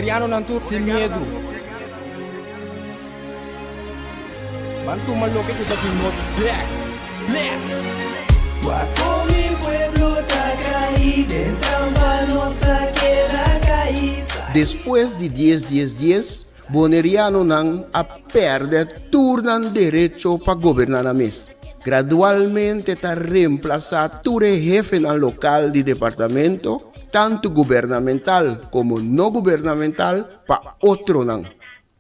Bonerianonan tur sin miedu. Ban tuma loke ku ta di nos bek. Bless! Wak kon mi pueblo ta kai den trampa nos ta keda kai. Despues di dies dies dies, Bonerianonan a pèrdè tur nan derecho pa goberná nan mes. Gradualmente ta remplasá tur e hefenan lokal di departamento, tantu gubernamental komo no gubernamental, pa otronan.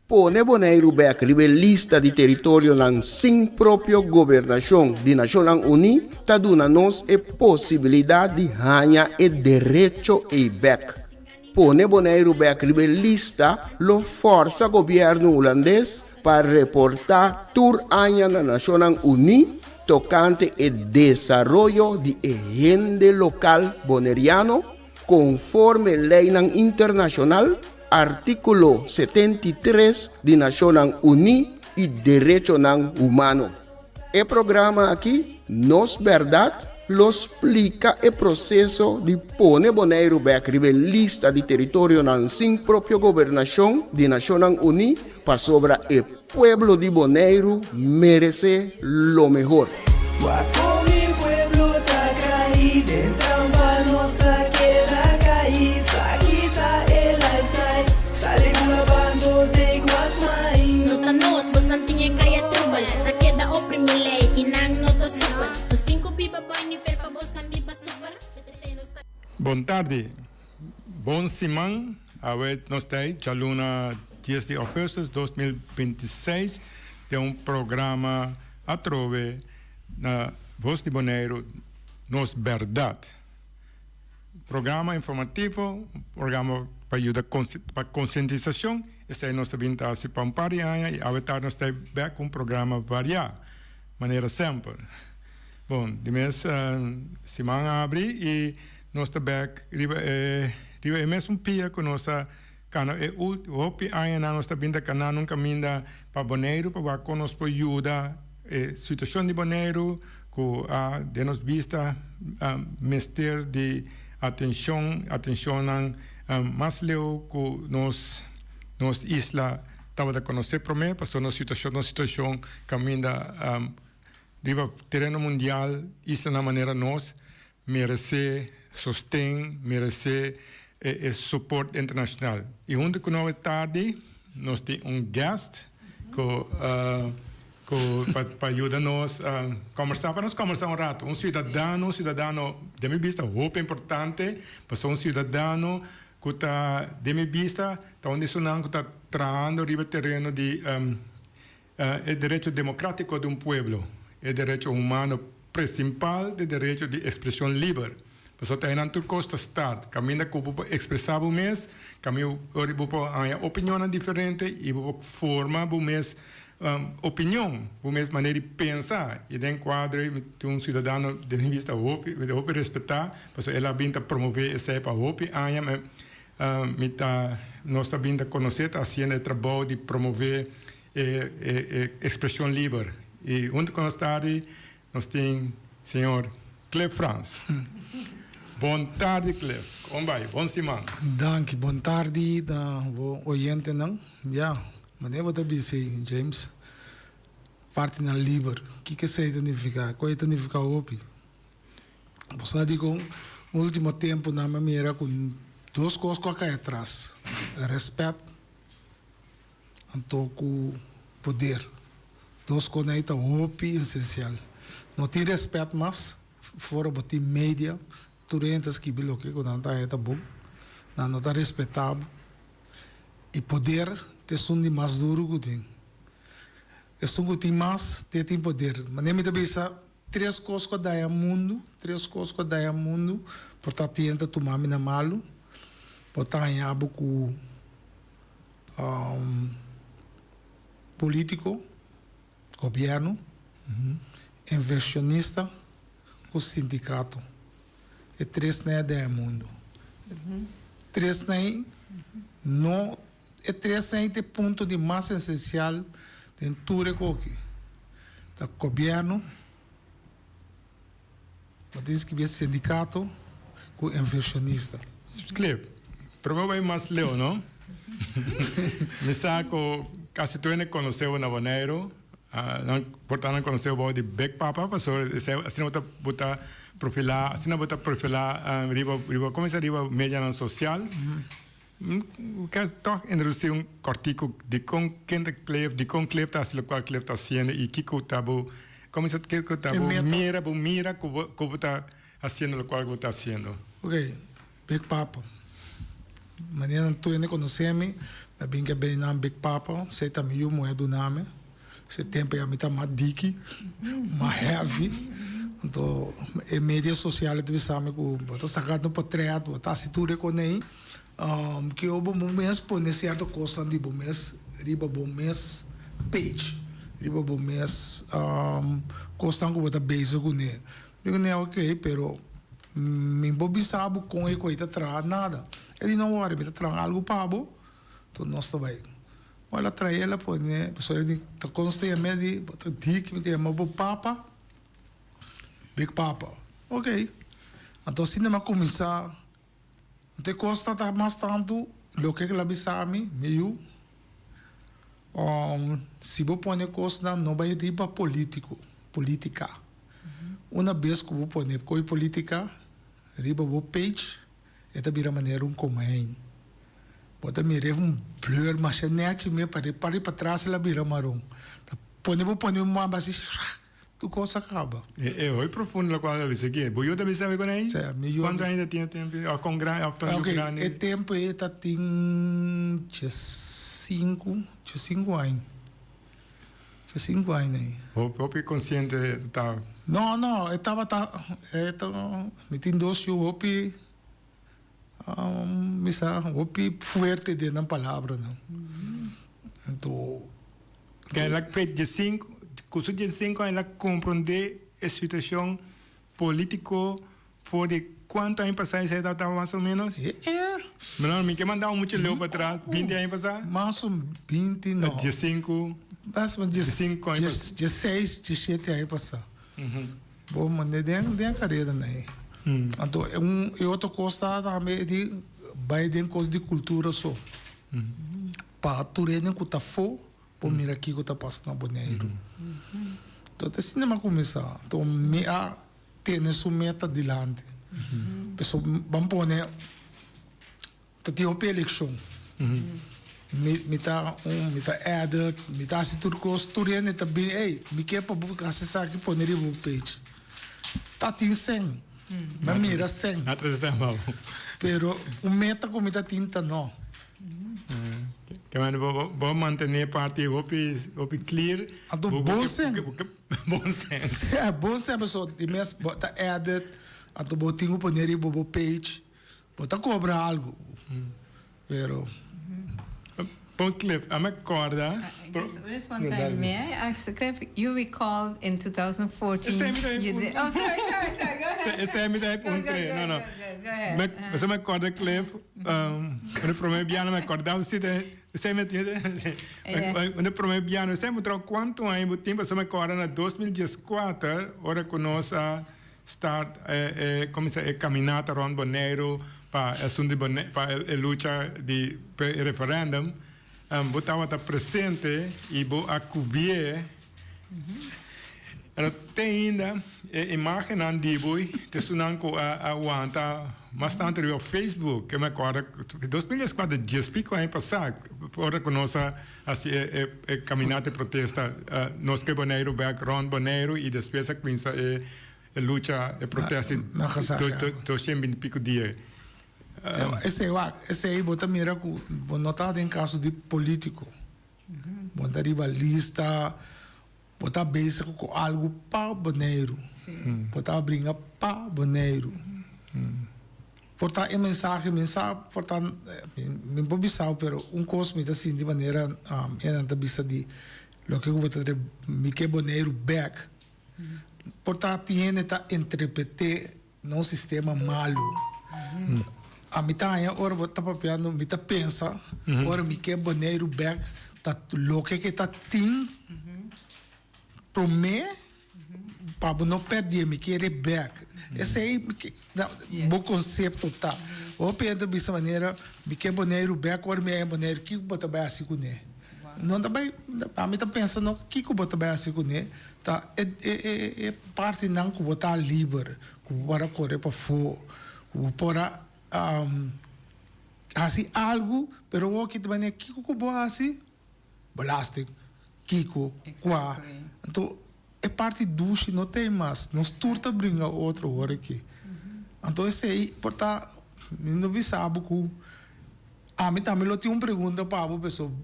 Pone Boneiru bèk riba e lista di teritorionan sin propio gobernashon di Nashonnan Uní ta duna nos e posibilidat di haña e derecho ei bèk. Pone Boneiru bèk riba e lista lo fòrsa gobièrnu hulandes pa reportá tur aña na Nashonnan Uní tokante e desaroyo di e hende lokal boneriano konforme leinan internashonal, artíkulo 73 di Nashonnan Uní i derechonan humano. E programa aki, Nos Bèrdat, lo splika e proseso di pone Boneiru bèk riba e lista di teritorionan sin propio gobernashon di Nashonnan Uní pasobra e pueblo di Boneiru meresé lo mehor. Wak kon mi pueblo ta kai den trampa nos ta keda kai sa kita e lifestyle sali bula bando take what's mine. No ta nos, bosnan tin e kaya trubel Ta keda oprimi lei i nan no ta supel Nos tin ku biba bou nivel pa bosnan biba super P'esei nos ta. Bon tardi, bon siman, awe nos ta ei djaluna dies di augustus 2026 den un programa atrobe na Voz di Boneiru Nos Berdad. Programa informativo, un programa pa yuda pa konsientisashon, esei nos ta bin ta hasi pa un par di aña i awe tardi nos ta ei bek ku un programa variá, manera semper. Bon, di mes siman a abri i nos ta bek riba e riba e mesun pia ku nos a kana e hopi añanan nos ta bin ta kana nun kaminda pa Boneiru pa wak kon nos por yuda e situashon di Boneiru ku a den nos bista mester di atenshon, atenshonnan mas leu ku nos nos isla tabata konosé promé pasobra nos situashon ta un situashon kaminda riba tereno mundial islanan manera nos meresé sosten, meresé e support internashonal. I huntu ku nos awe tardi nos tin un guest ku ku pa yuda nos kombersá, pa nos kombersá un rato. Un siudadano, un siudadano den mi bista hopi importante, pasobra un siudadano ku ta den mi bista ta un di esunnan ku ta trahando riba tereno di E derecho democratico di un pueblo, e derecho humano principal di derecho di expresion liber. Pasobra ta einan tur cos ta start. Caminda cu bo por expresa bo mes, caminda ora bo por haña opinionnan diferente y bo por forma bo mes opinion, bo mes manera di pensa. Y den cuadro ei mi tin un ciudadano den mi bista hopi, mi ta hopi respeta, pasobra el a bin ta promove esei pa hopi aña. Mi ta, nos ta bin ta conoce, ta haciendo e trabou di promove e e expresion liber. Y hunto cu nos tardi nos tin señor Cliff Frans. Bon tardi Cliff, con bay? Bon siman. Danki, bon tardi na bo oyentenan. Ya, manera bo ta bisa ei James, partinan liber, kiko esei ta nifica? Cu ei ta nifica hopi. Bo sa dikon ultimo tempunan mi a mira ku dos kos ku a kai atras, rèspèt anto ku poder. Dos kos ei ta hopi esensial. No tin rèspèt mas for bo tin media, tur hende ta skibi loke ku nan ta haña ta bon, nan no ta respetá bo. I poder ta esun di mas duru ku tin. Esun ku tin mas te tin poder. Manera mi ta bisa. Tres kos ku a daña mundu, tres kos ku a daña mundu, por ta tien ta tuma mi na malu, por ta haña bo ku polítiko, gobièrnu, invershonista ku sindikato. E tres nan a daña mundu. Tres nan no, e tres nan ta e punto di mas esensial den tur e koki. Ta gobièrnu, bo tin skibí sindikato ku invershonista. Clip, pero bo bai mas leu, no? Mi sa ku kasi tur hende konosé bo na Boneiru. Nan por ta nan konosé bo bou di Big Papa pasobra esei asina bo ta bo ta profilá asina bo ta profilá riba riba komo esei riba medianan sosial. Ke tòg introdusí un kòrtiku dikon ken ta Cliff dikon Cliff ta hasi lokual Cliff ta hasiendo i kiko ta bo komo esei kiko ta bo mira bo mira ku bo ku bo ta hasiendo lokual ku bo ta hasiendo. Oke. Big Papa. Manera nan tur hende konosé mi, mi a bin ke bini nan Big Papa, esei ta mi yu muhé duna mi. Esei tempu ya mi ta mas diki, mas heavy. Anto e media sosial ta bisa mi ku bo ta saka un potret, bo ta hasi tur e kos ei. Ke bo mes pone sierto kosnan di bo mes riba bo mes page, riba bo mes kosnan ku bo ta bezig kuné. Mi ku ne ok, pero mi bo bisa bo kon e koe ta traha nada. E di no wòri, mi ta traha algu pa bo, enton nos ta bai. Bo el a trae el a pone, pasobra e di ta konsta yam'é di bo ta dik, mi ta yama bo papa, big papa. Ok, anto asina mi a kuminsá, anto e kos ta ta mas tantu loke el a bisa mi, mi yu, si bo pone kosnan no bai riba politiko, politika. Una bes ku bo pone koi politika riba bo page e ta bira manera un komijn. Bo ta mira un blur masha nechi me pa riba pa tras el a bira maron. Ta pone bo pone un mamba asi shrah tur kos a kaba. E hoi profundo lokual ta bisa aki. Bo yu ta bisa awe kon ei? Sa, mi yu. Kuantu aña ta tin e tempu ei? Òf kon grandi òf ta yu grandi? E tempu ei ta tin diesinku, diesinku aña. Su sinku aña ei. Hopi hopi konsiente ta. No no e tabata e ta mi tin dos yu hopi mi sa hopi fuerte den nan palabranan anto. Ke el a fe diesinku ku su diesinku aña el a komprondé e situashon politiko For di cuanto aña pasá esei tabata mas o menos? E e. No, mi ke manda un mucho leu pa atras, binti aña pasá? Mas o binti no. Diesinku. Mas o Diesinku aña pasá. Dieseis, diesshete aña pasá. Bo manda den den carera nan ei. Anto e un e otro cos ta tambe e di bai den cos di cultura so. Pa tur hende cu ta afó por mira kico ta pasa na Boneiru. Anto ta asina mi a cuminsa. Anto mi a. tene su meta dilanti. Pasobra ban pone ta tin hopi elekshon. Mi mi ta un mi ta edit, mi ta hasi tur kos, tur hende ta bini ey mi ke pa bo hasi esaki pone riba bo page. Ta tin sen, mi a mira sen. Pero un meta ku mi ta tin ta no. Ke manera bo bo mantene parti hopi hopi clear. Anto bon sen. Bon sen. Sè, bon sen paso di mes bo ta edit, anto bo tin ku pone riba bo page, bo ta kobra algu, pero. Bon Cliff, a mi kòrda. Just one time, may I ask Cliff, you recalled in 2014 you did, oh sorry, sorry, sorry, go ahead. Esei mi ta e puntra, no, no. Go ahead. Pasobra mi a kòrda Cliff, un promé biaha mi a kòrda si ta. Esei mi E prome biaha esei mi troca cuanto aña bo tin pasobra mi acorda na 2014 ora cu nos a start e cuminsa e caminata rond Boneiru pa e asunto di pa e lucha di pa e referendum bo tabata presente y bo a cubie Pero te ainda e imagennan di bo ta esunnan ku a a wanta mas tantu riba Facebook. Ke mi akorda 2014 dies piko aña pasá ora ku nos a hasi e e e kaminata di protesta nos ke Boneiru bèk rònt Boneiru i despues a kuminsá e e lucha e protesta di 220 i piko dia. Esei wak esei bo ta mira ku bo no ta den kaso di politiko. Bo ta riba lista, bo ta bezig ku algu pa Boneiru. Bo ta bringa pa Boneiru. Por ta e mensahe, mi sa por ta, mi por bisao, pero un kos mi ta sinti manera e nan ta bisa di loke ku bo ta trae mi ke Boneiru bèk. Por ta tin hende ta interpret'é Nos sistema malu. Ami ta haña ora bo ta papiando mi ta pensa ora mi ke Boneiru bek ta loke ke ta tin prome pa bo no perdie mi kere bek. Esei bo konsepto ta. Hopi hende ta bisa manera mi ke Boneiru bek ora mi a Boneiru kiko bo ta bai hasi kuné? No ta bai ami ta pensa no kiko bo ta bai hasi kuné ta e e e partinan ku bo ta liber ku bo por a kore pafó ku bo por a hasi algu pero awor ki ta manera kiko ku bo hasi? Belasting, kiko, kua. Anto e parti dushi no ta ei mas. Nos tur ta bringa otro ora aki. Anto esei por ta, mi no bisa bo ku ami tambe lo tin un pregunta pa bo pasobra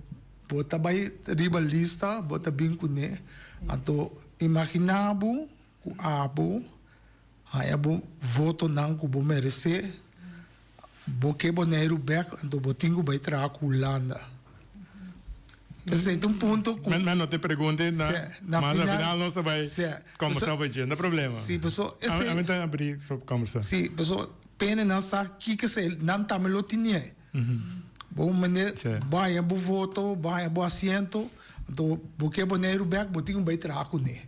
bo ta bai riba lista, bo ta bin kuné. Anto imagina bo ku abo haña bo votonan ku bo meresé. Bo ke Boneiru bek, anto bo tin ku bai traha ku Hulanda. Esei ta un punto ku. Men no te pregunte na, na mas na final nos ta bai kombersá over dje, no problema. Si, paso esei. Ami ta abrí pa kombersá. Si, paso pene nan sa kiko esei, nan tambe lo tinié. Bo mende bo haña bo voto, bo haña bo asiento, anto bo ke Boneiru bek, bo tin ku bai traha kuné.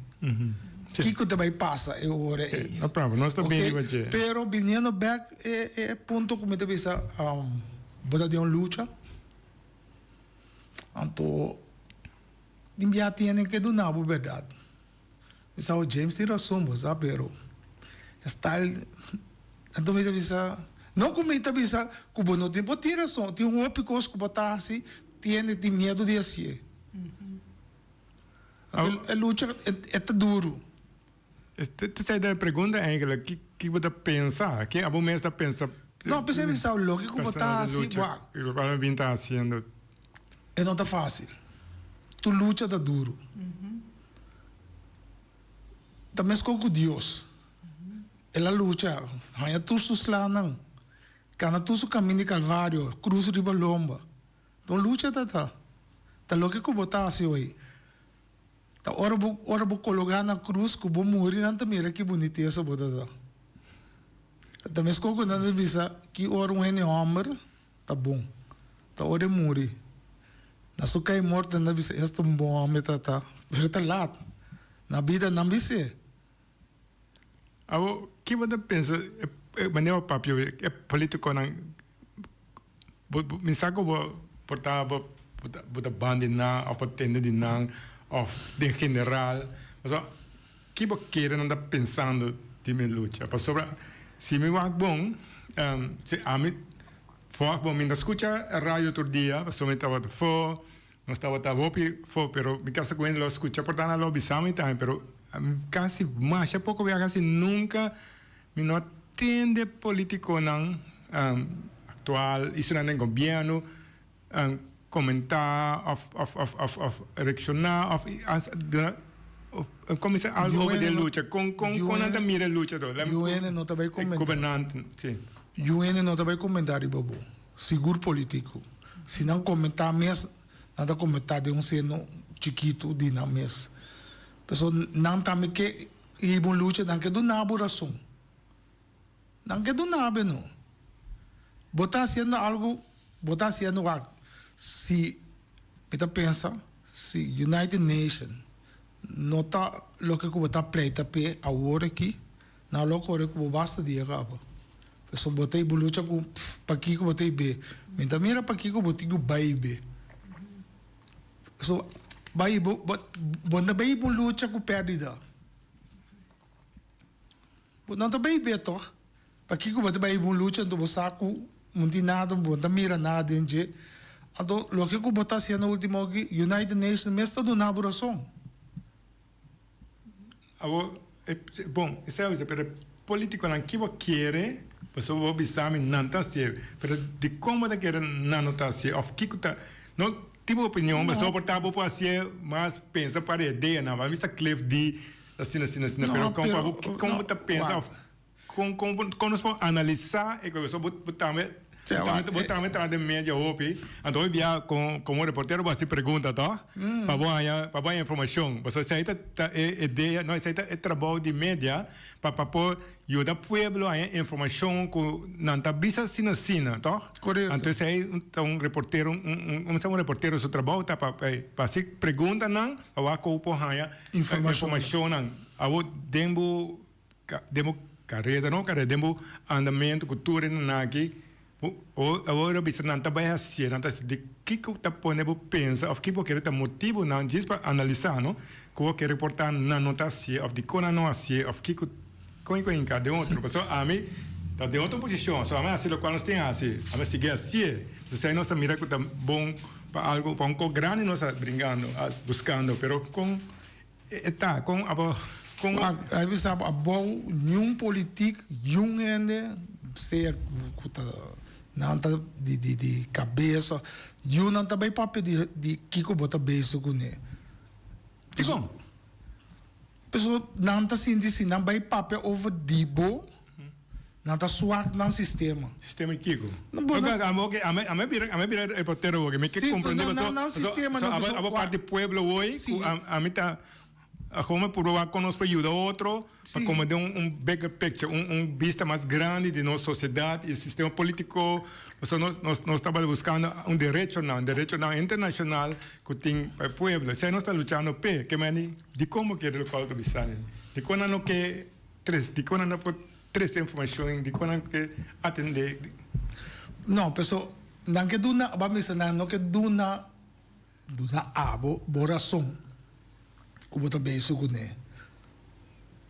Kiko ta bai pasa e ora ei? No problema, nos ta bini riba dje. Pero biniendo bek e e punto ku mi ta bisa, bo ta den un lucha, anto tin bia tiene ke duna bo bèrdat. Mi sa James tin rason bo sa, pero e style, anto mi ta bisa, no ku mi ta bisa ku bo no tin, bo tin rason, tin hopi kos ku bo ta hasi, tiene tin miedu di hasié. E lucha e ta duru. Esei ta e pregunta eigenlijk, ki ki bo ta pensa? Ki abo mes ta pensa? No, p'esei mi sa loke ku bo ta hasi, wak. Loke abo bin ta hasiendo. E no ta fásil. Tur lucha ta duru. Ta meskos ku Dios. El a lucha, haña tur su slanan, kana tur su kaminda di Kalvario, krus riba lomba. Ta un lucha ta ta. Ta loke ku bo ta hasi hoy. Ta ora bo ora bo kologá na krus ku bo muri nan ta mira ki bunitesa bo ta ta. Ta meskos ku nan ta bisa ki ora un hende hòmber ta bon. Ta ora e muri. Na su kai morto nan ta bisa es ta un bon hòmber ta ta. Pero ta lat. Na bida nan bis'é. Awor ki bo ta pensa e manera bo papia e politikonan Bo bo mi sa ku bo por ta bo bo ta ban di nan òf bo tende di nan òf den general pasobra ki bo kere nan ta pensando di mi lucha pasobra si mi wak bon si ami wak bon mi ta skucha radio tur dia pasobra mi tabata fo nos tabata hopi fo pero mi kasa ku hende lo skucha por ta nan lo bisa mi tambe pero ami kasi masha poko biaha kasi nunka Mi no a tende politiconan actual y esnan den gobierno comenta of of of of of reacciona of duna cuminsa algo over den lucha con con con nan ta mira e lucha to UN no ta bay comenta gobernantenan si. UN no ta bay comenta riba bo sigur politico si nan comenta mes nan ta comenta den un seno chikito di nan mes pasobra nan tambe ke I bo lucha nan ke duna bo rason. Nan ke duna bo no. Bo ta hasiendo algo, bo ta hasiendo wak. Si, mi ta pensa, si United Nation no ta loke ku bo ta pleita p'e awor aki, nan lo kore ku bo basta dia kaba. Pasobra bo ta i bo lucha ku pakiko bo ta i be. Mi ta mira pakiko bo tin ku bai be. So bai bo bo no ta bai bo lucha ku pèrdida. Bo no ta bai be tòg. Pakiko bo ta bai bo lucha anto bo sa ku no tin nada, bo no ta mira nada den dje. Anto loke ku bo ta hasiendo ultimo aki, United Nations mes ta duna bo rason. Awor, bon, esei a bisa, pero e politiconan ki bo kere, pasobra bo bisa mi nan ta hacié, pero dikon bo ta kere nan no ta hacié, of kiko ta, no tin bo opinion, pasobra por ta bo por hacié mas pensa pa e ideanan, mi sa Cliff di asina, asina, asina, pero kon pa bo, kon bo ta pensa of. Kon kon kon nos por analisá e kos? Bo bo tambe bo tambe bo tambe traha den media hopi, anto hopi bia kon komo reportero bo hasi pregunta tòg? Pa bo haña pa bo haña informashon. Pasobra esei ta ta e idea no esei ta e trabou di media pa pa por yuda pueblo haña informashon ku nan ta bisa asina asina tòg? Korekto. Anto esei ta un reportero un un un reportero su trabou ta pa pa hasi preguntanan pa wak ku bo por haña informashonnan. Awor den bo Den bo kareda, no kareda, den bo andamentu ku tur e nan aki, Awor a bisa nan ta bai hacié, nan ta haci di kico ta pone bo pensa of kico bo kere ta motibonan djis pa analisa no cu bo kere por ta nan no ta hacié of dicon nan no hacié of kico con y con hinca den otro pasobra ami ta den otro posicion so ami a haci locual nos tin haci ami a sigui hacié esey nos a mira cu ta bon pa algo pa un co grandi nos a bringando a buscando pero con e ta con abo con. Ami bisa bo abou niun politic yun hende sea cu ta nan ta di di di cabeza yun nan ta bay papia di di kico bo ta bezig cune. Dicon? Pasobra nan ta sinti si nan bay papia over di bo nan ta swak nan sistema. Sistema di kiko? Ami a bira reportero hoy, mi ke comprende pasobra abo parti pueblo hoy cu ami ta como mi por wak con nos pa yuda otro pa comprende un bigger picture, un bista mas grandi di nos sociedad y sistema politico pasobra nos tabata buscando un derechonan, derechonan internacional cu tin pa e pueblo, esey nos ta luchando p'e, ke meni dicon bo kere locual bo ta bisa dicon nan no ke tres dicon nan no por Trese informacion di con nan ke atende. No, peso nan ke duna, bo a mester nan no ke duna, duna abo bo rason ku bo ta bezig kuné.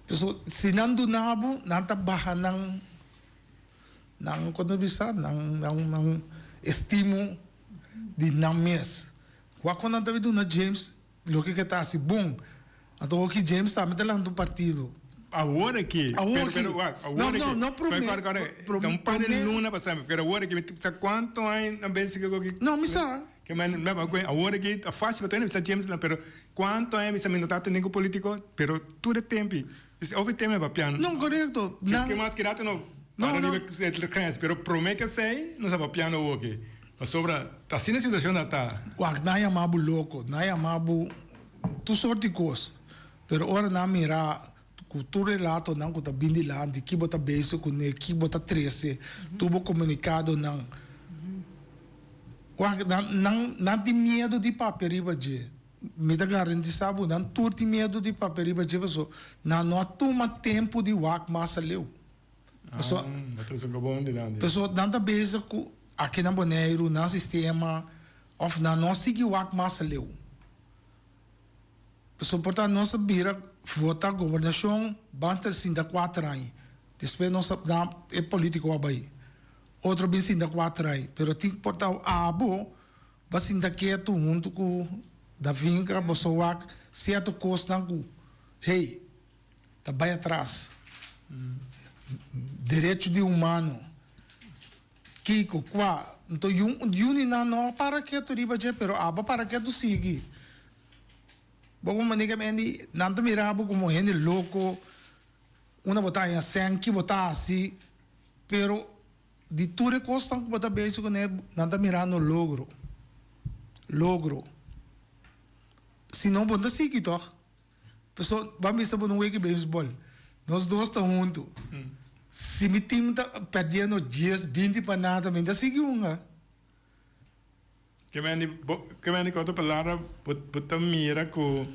Peso si nan duna bo, nan ta baha nan, nan kon ta bisa, nan, nan, nan estimo di nan mes. Wak ku nan ta duna James Loke ke ta hasi bon. Anto oki James tambe ta lanta un partido. Awor aki. Awor aki. Pero, wak, awor No, aki. no, no prome. Kore, kore, Pro, Ta un par de prome. luna pasá, pero awor aki, mi sa kuantu aña nan bezig ku aki. No, mi sa. Ke men, me pa ku awor aki ta fásil pa tur hende bisa James la, pero kuantu aña mi sa mi no ta tende ku polítiko, pero tur e tempi, of e tema e papia. No, korekto. Si Nan. ke mas ki rato no No, para no. riba e grens, pero prome ke esei nos a papiando awor aki. Pasobra ta asina e situacion a ta. Wak, nan yama bo loko, nan yama bo tur sort di kos, pero ora nan mira ku tur relatonan ku ta bin dilanti, ki bo ta bezig kuné, ki bo ta trese, tur bo komunikadonan, wak, nan, nan, nan tin miedu di papia riba dje. Mi ta garantisa bo, nan tur tin miedu di papia riba dje, pasobra nan no a tuma tempu di wak mas aleu. Paso, paso nan ta bezig ku aki na Boneiru, nan sistema, òf nan no sigui wak mas leu. Paso por ta nos a bira vota gobernashon ban ta sinta kuater aña. Despues nos a nan e politiko a bai. Otro bin sinta kuater aña. Pero tin por ta abo ba sinta ketu huntu ku Davinka boso wak sierto kosnan ku hey. Ta bai atras. Derecho di humano. Kiko, kua. Nto yun di nan no a para ketu riba dje, pero abo a para ketu sigui. Bo como manera mi hende, nan ta mira bo como hende loco, unda bo ta haña sèn, ki bo ta hasi, pero di tur e kosnan ku bo ta bezig kuné, nan ta mirando logro. Logro. Si no bo no ta sigui tòg. Pasobra bo a misa bo no wega beisbol. Nos dos ta huntu. Si mi team ta perdiendo dies, binti pa nada, mi ta sigui hunga. Ke men di bo, ke men di ku otro palabra bo bo ta mira ku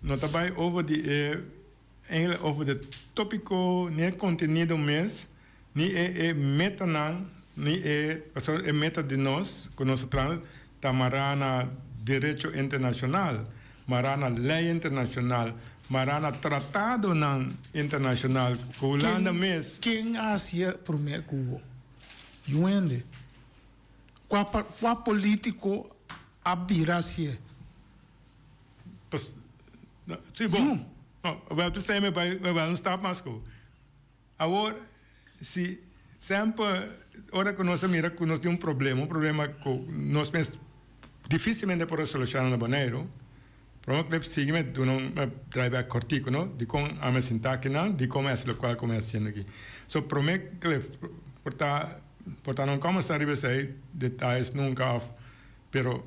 no ta bai over di e eigenlijk over de topiko ni e kontenido mes ni e e metanan ni e pasobra e meta di nos ku nos ta traha ta mará na derecho internashonal, mará na lei internashonal, mará na tratadonan internashonal ku Hulanda mes. Ken a hasié promé ku bo? Yuende. Kua kua polítiko a bira hasié? Pas, si bon. No, wèl p'esei mi bai mi bai un stap mas ku. Awor, si semper ora ku nos a mira ku nos tin un problema, un problema ku nos mes dificilmente por a soluciona na Boneiru, prome ku sigui mi duna un draai bek kortiku, no, dikon ami a sinta akinan, dikon mi a hasi lokual ku mi a hasiendo aki. So prome Cliff, por ta por ta no kombersa riba esei detayes nunka of, pero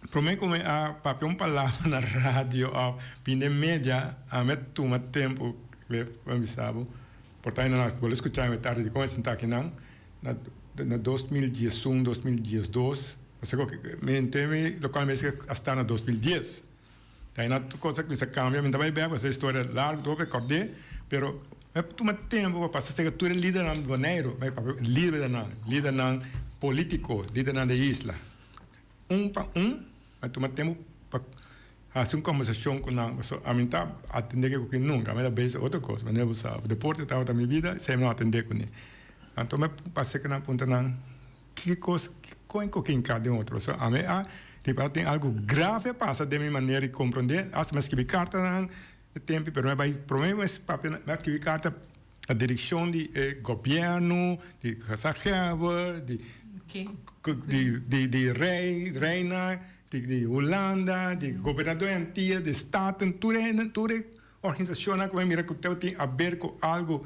Prome ku mi a papia un palabra na radio of bin den media, ami a tuma tempu, Cliff, pa mi bisa bo, por ta nan a bolbe skucha mi tardi dikon e sinta akinan, na na 2011, 2012, pasobra ku mi henter mi lokual mi a sta na 2010. Ta einan tur kos a kuminsa kambia, mi ta bai bek pasobra e historia largu, tur hopi kòrd'é, pero. Mi a tuma tempu pa pasa serka tur e lidernan di Boneiru, mi a papia lidernan, lidernan polítiko, lidernan di e isla. Un pa un, mi a tuma tempu pa hasi un kombersashon ku nan, pasobra ami no ta atendé ku ki nunka, ami ta bezig otro kos, manera bo sa, deporte tabata mi bida, esei mi no atendé kuné. Anto mi a pasa serka nan puntra nan ki kos, kon e kokin ka den otro, pasobra ami a ripará tin algu grave a pasa den mi manera di komprondé, asta mi a skibi kartanan e tempu, pero mi a bai promé mi a papia, mi a skibi karta na direkshon di e gobièrnu, di gezaghebber, di di di rei, reina, di di Hulanda, di gobernador di Antia, di Staten, tur e tur e organisashonnan ku mi a mira ku tabatin aber ku algu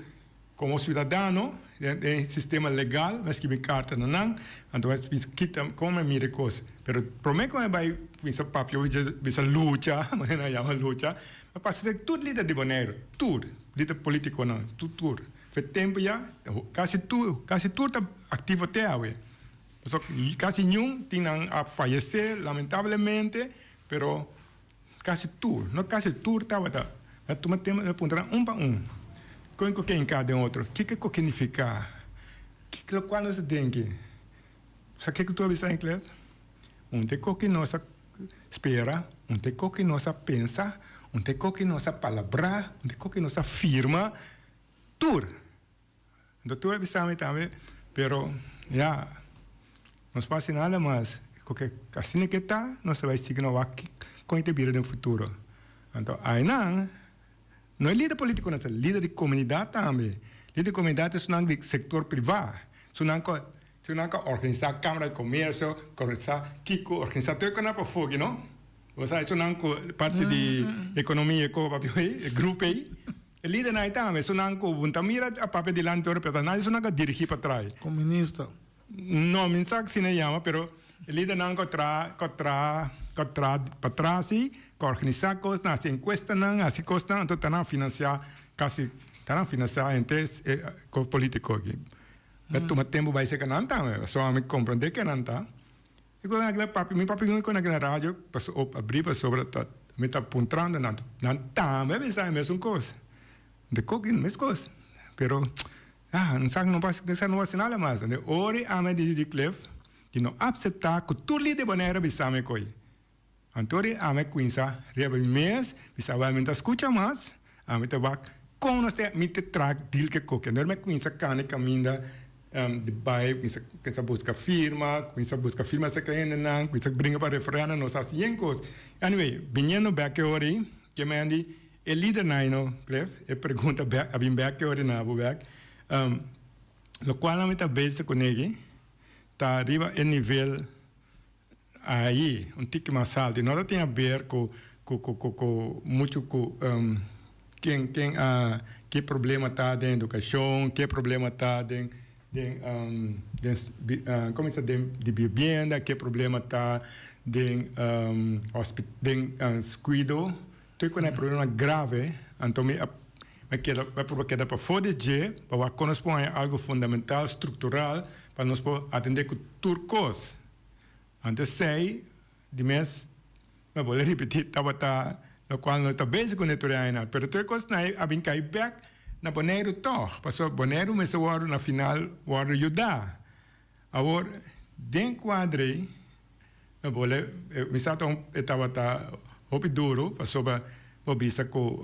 Komo siudadano den e sistema legal mi a skibi karta na nan, anto mi a bisa kita kon mi a mira e kos. Pero prome ku mi a bai kuminsa papia obi dje bisa lucha, manera nan yama lucha, mi a pasa den tur lider di Boneiru, tur lider politikonan, tur tur. Fe tempu ya kasi tur kasi tur ta aktivo te awe. Pasobra kasi niun tin nan a fayesé lamentablemente, pero Kasi tur, no kasi tur tabata. Mi a tuma tempu mi a puntra nan un pa un, Kon ku ke hinká den otro? Kiko ku ke nifiká? Kiko lokual nos ta denki? Sa kiko tur a bisa Enkler? Un te koki nos a spera, un te koki nos a pensa, un te koki nos a palabrá, un te koki nos a firma, tur! Anto tur a bisa mi tambe, pero ya, nos por hasi nada mas, porque asina ke ta, nos ta bai sigui no wak kon e ta bira den futuro. Anto ainan, no e lider politico nan, lider di comunidad tambe. Lider di comunidad esunnan di sector priva, esunnan ku esunnan ku a organisa Camara di Comercio, ku organisa kiko, organisa tur e konan pafó aki no. Bo sa esunnan ku parti di economia ku papia ei, e grupo ei. E lidernan ei tambe, esunnan ku bo ta mira a papia dilanti ora, pero ta nan esunnan ku a dirigí pa trai. Komunista. No, mi no sa si nan yama, pero e lidernan ku a traha, ku a traha, ku a traha pa tras ei, ku a organisá kosnan, hasi enkuestanan, hasi kosnan, anto ta nan finansiá kasi, ta nan finansiá henter e kos polítiko aki. Mi a tuma tempu bai serka nan tambe, pasobra mi komprondé ke nan ta. Mi ku nan papia, mi papia ku nan radio paso abri pasobra ta mi ta puntrando nan, nan tambe a bisa e mesun kos, de koki mes kos, pero ah nan sa no sa no hasi nada mas, ora e ame di di Cliff di no apsepta ku tur lider Bonaire a bisa mi koe, anto ora e ame kuinsa riba mi mes bisa wèl mi no ta skucha mas, ami ta wak kon nos ta mi ta traha deal ku e koki, anto ora mi a kuinsa kana e kaminda. Di bai kuminsa kuminsa buska firma, kuminsa buska firma serka hendenan, kuminsa bringa pa referendum, nos hasi yen kos. Anyway, biniendo bek e ora ei, ke men di e lidernan ei no, Cliff, e pregunta bek, a bin bek e ora ei na bo bek, lokual nan mi ta bezig kuné aki ta riba e nivel Ahi, un tiki mas alto. I no ta tin haber ku ku ku ku ku muchu ku ken ken a ke problema ta den edukashon, ke problema ta den den den komo bisa den di bibienda, ke problema ta den hospi den kuido. Tur ku nan e problema grave, anto mi a mi a keda mi a proba keda pafó di dje pa wak kon nos por haña algu fundamental, struktural pa nos por atendé ku tur kos. Anto esei di mes, mi a bolbe ripití, tabata lokual no ta bezig ku tur e añanan. Pero tur e kosnan ei a bin kai bèk na Boneiru tòg, pasobra Boneiru mester wòrdu na final wòrdu yudá. Awor, den kuadro ei, mi a bolbe, mi sa ta un, e tabata hopi duru, pasobra bo bisa ku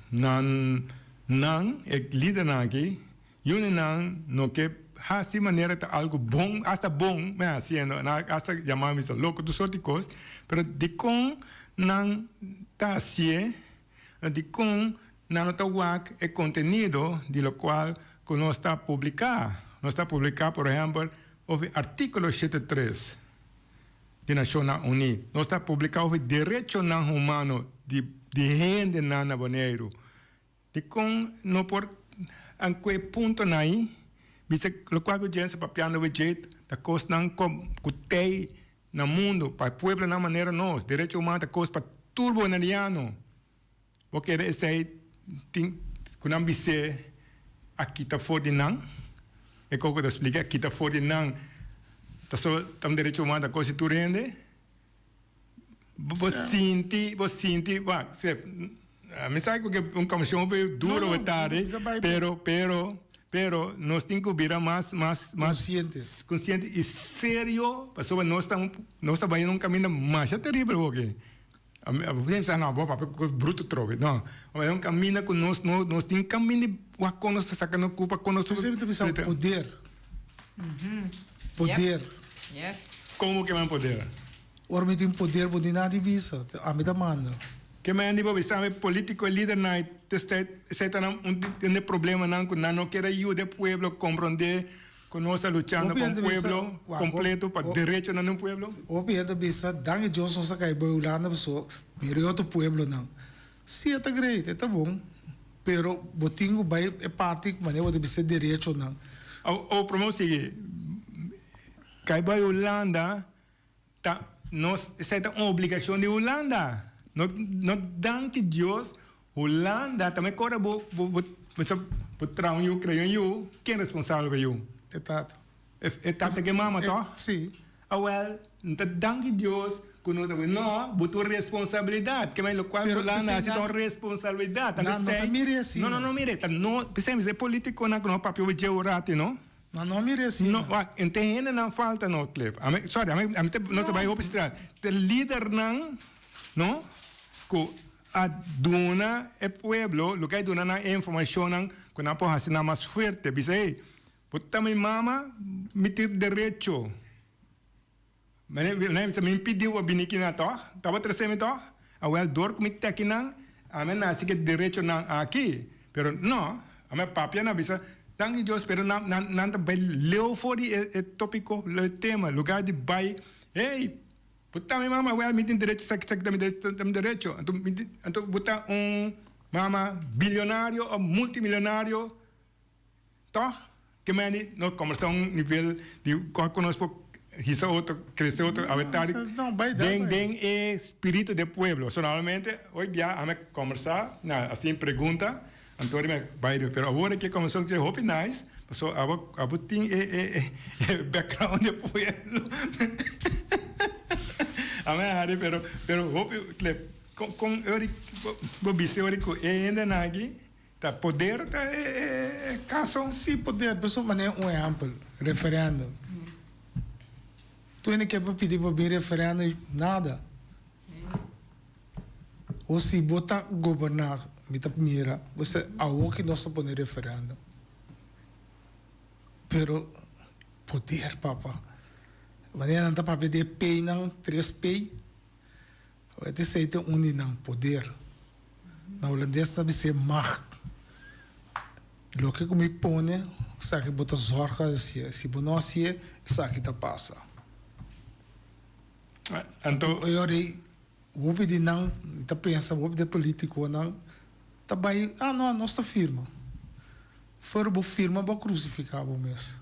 nan, nan, e lidernan aki, Yunenan no ke hasi manera ta algu bon, hasta bon mi hasiendo, nan a hasta yama mi sa loko, tur sort di kos, pero dikon nan ta hasié, dikon nan no ta wak e kontenido di lokual ku nos ta publiká? Nos ta publiká por ehèmpel over artíkulo 73 di Nashonnan Uní, nos ta publiká over derechonan humano di di hendenan na Boneiru. Dikon no por ankue puntonan ei? Bisa lokual ku Jensen papiando wet dje ta kosnan ku tei na mundu pa pueblonan manera nos. Derecho humano ta kos pa tur boneriano. Bo kere esei tin ku nan bis'é a kita for di nan? E koko ta splika a kita for di nan ta so ta un derecho humano ta kos di tur hende? Bo sinti bo sinti wak. Mi sa ku un komishon hopi duro bo ta ari, pero, pero, pero nos tin ku bira mas, mas, mas Konsiente. konsiente i serio pasobra nos ta nos ta bai na un kaminda masha teribel hopi. Ami a pensa no bo papia kos bruto trobe no e un kaminda ku nos no nos tin kaminda di wak kon nos ta saka nos kupa kon nos Esei mi ta bisa poder. Poder. Yes. Komo ke men poder? Ora mi tin poder bo tin nada di bisa ami ta manda. Ke men di bo bisa mi politico e lidernan esei ta nan un di e problemanan ku nan no kier a yuda e pueblo kompronde Ku nos ta luchando pa un pueblo kompleto, pa derechonan di un pueblo. Hopi hende ta bisa, Danki Dios nos a kai bai Hulanda pasobra mira e otro pueblonan. Si e ta great, e ta bon, pero bo tin ku bai e parti manera bo ta bisa e derechonan. O prome sigui, kai bai Hulanda ta nos esei ta un obligashon di Hulanda. No no danki Dios Hulanda ta me kora bo bo bo bo traha un yu krea un yu ken responsabel pa e yu? E tata. E tata ku e mama toh? Si. Awel no ta danki Dios ku no ta no bo ta un responsabilidat ke men lokual Hulanda hasi ta un responsabilidat No no ta mira e asina. No no no mira ta no p'esei mi sa e politikonan ku no papia ober dje un rati no. Ma no mira asina. No, wak, en te hendenan falta no, Cliff. Ami, sorry, ami, ami te, nos ta bai hopi straat. Te lidernan, no, ku a duna e pueblo, loke a duna nan e informashonnan ku nan por hasi nan mas fuerte. Bisa, hey, bo ta mi mama, mi tin derecho. Mane, mane bisa, mi pidiu pa bini kina tòg? Tabata trese mi tòg? Awel, dor ku mi teki nan, ami a nasi ku e derechonan aki. Pero no, ami a papia nan a bisa, Danki Dios, pero nan, nan, nan ta bai leu for di e, e topiko, e tema. Lugar di bai, hey, bo ta mi mama, awel mi tin derecho, esaki, esaki ta mi derecho, ta mi derecho. Anto, mi tin, anto bo ta un mama bilionario òf multimilionario. Tòg, ke meni no kòmbersá un nivel di kòk ku nos por hisa otro, krese otro, awe tardi den den e spiritu di e pueblo. So normalmente hoy bia ami a kòmbersá na hasi un pregunta, anto mi a bai riba. Pero awor aki e kòmbersashon ta hopi nice, pasobra abo abo tin e e e background di e pueblo. Ami a hari pero pero hopi kon kon ora bo bisa ora ku e hendenan aki. Ta poder ta e caso? Si poder, pasobra manera un ehempel, referendum. Tur hende ke pa pidi pa bin referendum y nada. O si bo ta goberna, mi ta mira, bo sa awor ki nos ta pone referendum. Pero poder papa, manera nan ta papia di e P'nan, tres P. Wet esei ta un di nan poder. Na hulandes ta bis'é macht. Loke ku mi pone, esaki bo ta zorga hasié. Si bo no hasié, esaki ta pasa. Anto. E ora ei, hopi di nan, mi ta pensa hopi di e politikonan ta bai, ah no, nos ta firma. Fuera bo firma, bo a krusifiká bo mes.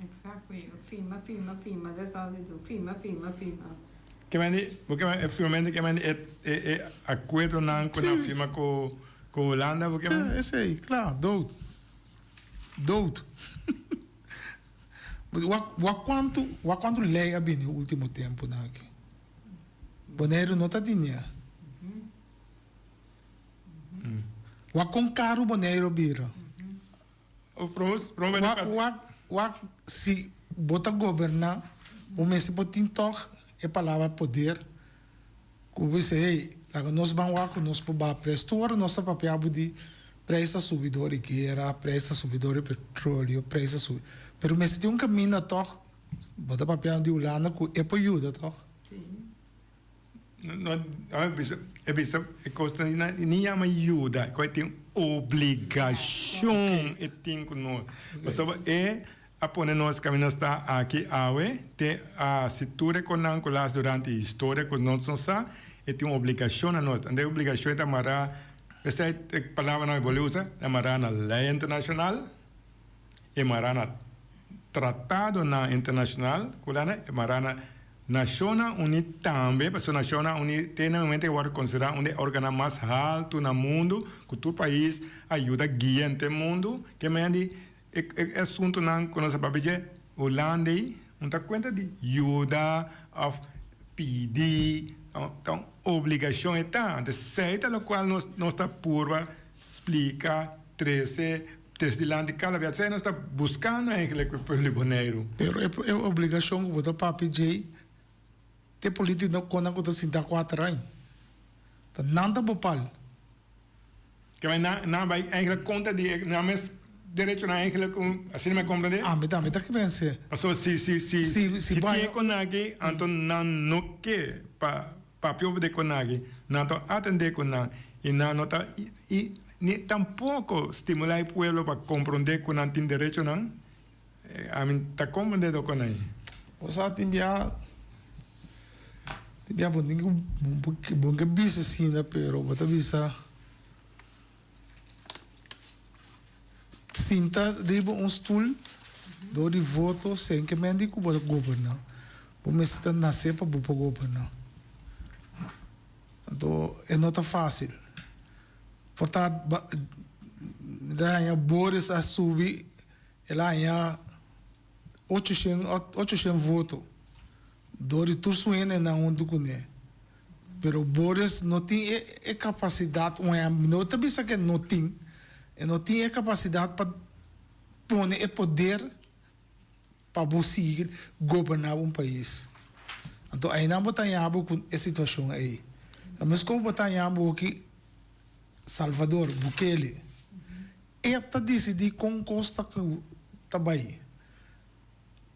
Exactly. Firma, firma, firma, that's all they do. Firma, firma, firma. Ke men di, bo ke men, e firmamento ke men di e e e akuerdonan ku nan firma ku ku Hulanda, bo ke men? Sí, esei, kla, dood. Dood. Wak wak kuantu, wak kuantu lei a bini ultimo tempunan aki. Boneiru no ta dinia. Wak kon karu Boneiru a bira. Wak wak wak si bo ta goberná bo mester por tin tòg e palabra poder ku bo bisa hey laga nos ban wak ku nos por baha prijs tur ora nos ta papia bo di prijs ta subi dor di guera prijs ta subi dor di petroleo prijs ta subi pero mester tin un kaminda tòg bo ta papia di Hulanda ku e por yuda tòg. No, a bisa, e bisa e kos ta ni yama yuda, ku e tin obligashon e tin ku nos. Pasobra e a pone nos kaminda nos ta aki awe, te a hasi tur e konan ku las durante historia ku nos no sa, e tin un obligashon na nos. Anto e obligashon ta mará, esei e palabranan mi por usa, ta mará na lei internashonal, e mará na tratadonan internashonal ku lana, e mará na Nashonnan Uní tambe, pasobra Nashonnan Uní te na momento e wòrdu konsiderá un di e òrganonan mas haltu na mundu, ku tur pais a yuda guia henter mundu, ke manera di e e asuntunan ku nos a papia dje, Hulanda ei no ta kuenta di yuda òf pidi. Ta un obligashon e ta. Anto esei ta lokual nos nos ta purba splika, trese, trese dilanti kada bia. Esei nos ta buskando eigenlijk ku e pueblo di Boneiru. Pero e e obligashon ku bo ta papia djei, te politikonan ku ta sinta kuater aña. Ta nan ta bopal. Ke nan nan bai eigenlijk kontra di e nan mes derechonan eigenlijk asina mi a komprende? Ami tambe ta kpense. Pasobra si si si Si si bo tin e konaki anto nan no ke pa papia over di e konaki nan ta atende ku nan i nan no ta i ni tampoko stimula e pueblo pa kompronde ku nan tin derechonan ami ta komprende do konai. Bo sa tin bia tin bia bo tin ku bo ke bisa asina pero bo ta bisa. Sinta riba un stul dor di voto sen ke men di ku bo ta goberná. Bo mester ta nasé pa bo por goberná. Anto e no ta fásil. Por ta mi ta haña Boris a subi el a haña ochoshen ochoshen voto dor di tur su hendenan huntu kuné. Pero Boris no tin e e capacidad, un ehempel, no ta bisa ke no tin, e no tin e capacidad pa pone e poder pa bo sigui goberna un pais. Anto einan bo ta haña bo cu e situacion ei. Ta mescos bo ta haña bo aki Salvador Bukele, e ta dicidi con cos ta ta bay.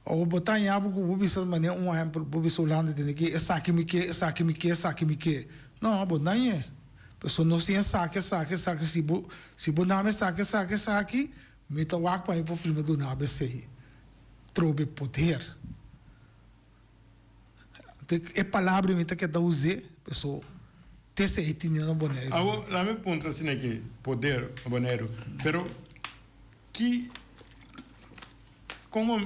Ora bo ta haña bo ku bo bisa manera un ehèmpel, bo bisa Hulanda tene ke esaki mi ke, esaki mi ke, esaki mi ke. No, bo no hañ'é. Pasobra nos tin esaki, esaki, esaki, si bo si bo nami esaki, esaki, esaki, mi ta wak pa mi por firma duna bo esei. Trobe poder. Te e palabra mi ta keda us'é, pasobra te esei tene na Boneiru. Awor, laat mi puntra asina aki, poder na Boneiru, pero ki. Como,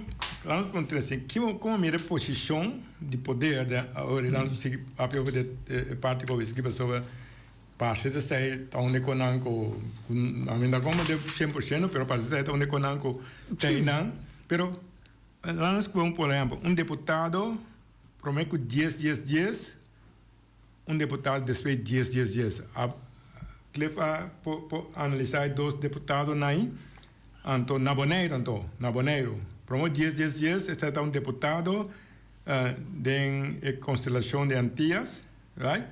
laat nos puntra así, kiko como mira e posicion di poder den awor laat nos sigui papia over di e parti ku a pasobra parse ta esei ta un konan ku ami no ta komprende 100% pero parse esei ta un konan ku ta einan pero laat nos kohe por ehempel un deputado prome ku dies dies dies un deputado despues dies dies dies a Cliff a por analisa e dos deputadonan ei Anto na Boneiru anto, na Boneiru. Promo dies dies dies esei ta un deputado den e konstelashon di Antias, right?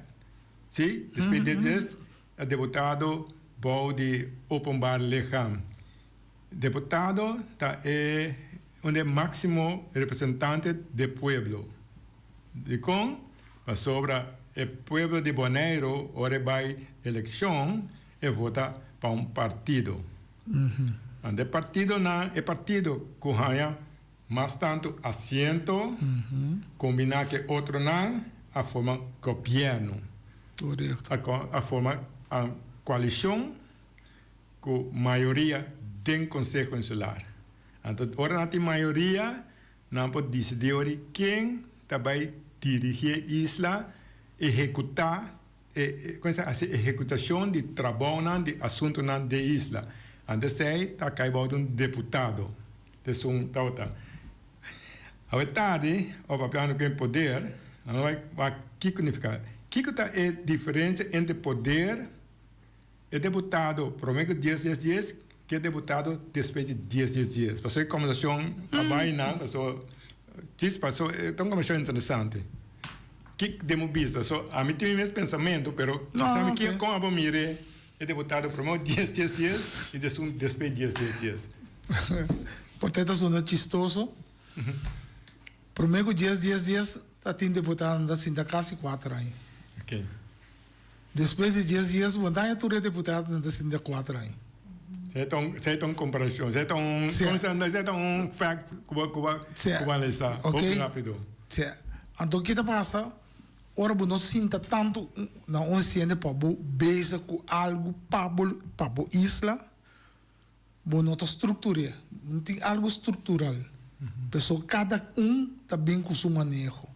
Si, despues dies dies e deputado bou di Openbaar Lichaam. Deputado ta e un di e máksimo representante di pueblo. Dikon? Pasobra e pueblo di Boneiru ora e bai elekshon e vota pa un partido. Anto e partidonan, e partido ku haña mas tantu asiento kombiná ku e otronan a forma gobièrnu. A forma koalishon ku mayoria den Konseho Insular. Anto ora nan tin mayoria nan por disidí ora ken ta bai dirigí e isla, ehekutá E kuminsá hasi ehekutashon di trabounan di asuntunan den isla. Antes ei ta kai bou di un deputado. Esun tabata. Awe tardi, ora papiando ku e poder, nan lo bai wak kiko nifiká. Kiko ta e diferensia entre poder e deputado promé ku dies dies dies ku e deputado despues di dies dies dies? Pasobra e kombersashon a bai nan, pasobra djis pasobra ta un kombersashon interesante. Kik den bo bista? So, ami tin mi mes pensamentu, pero No, sabi ok. ki kon abo mire e deputado promé dies dies dies i desun despues dies dies dies. Por ta e ta sona chistoso. Promé ku dies dies dies ta tin deputadonan ta sinta kasi kuater aña. Ok. Despues di dies dies bo daña tur e deputadonan ta sinta kuater aña. Esei ta un, esei ta un komparashon, esei ta un, Sí. komo se esei ta un fact ku bo ku bo Sí. ku bo analisá Ok. hopi rápido. Sí. Anto ke ta pasa ora bo no sinta tantu na un siente pa bo bezig ku algu pa bo pa bo isla, bo no ta struktur'é, no tin algu struktural. Pasobra kada un ta bin ku su maneho.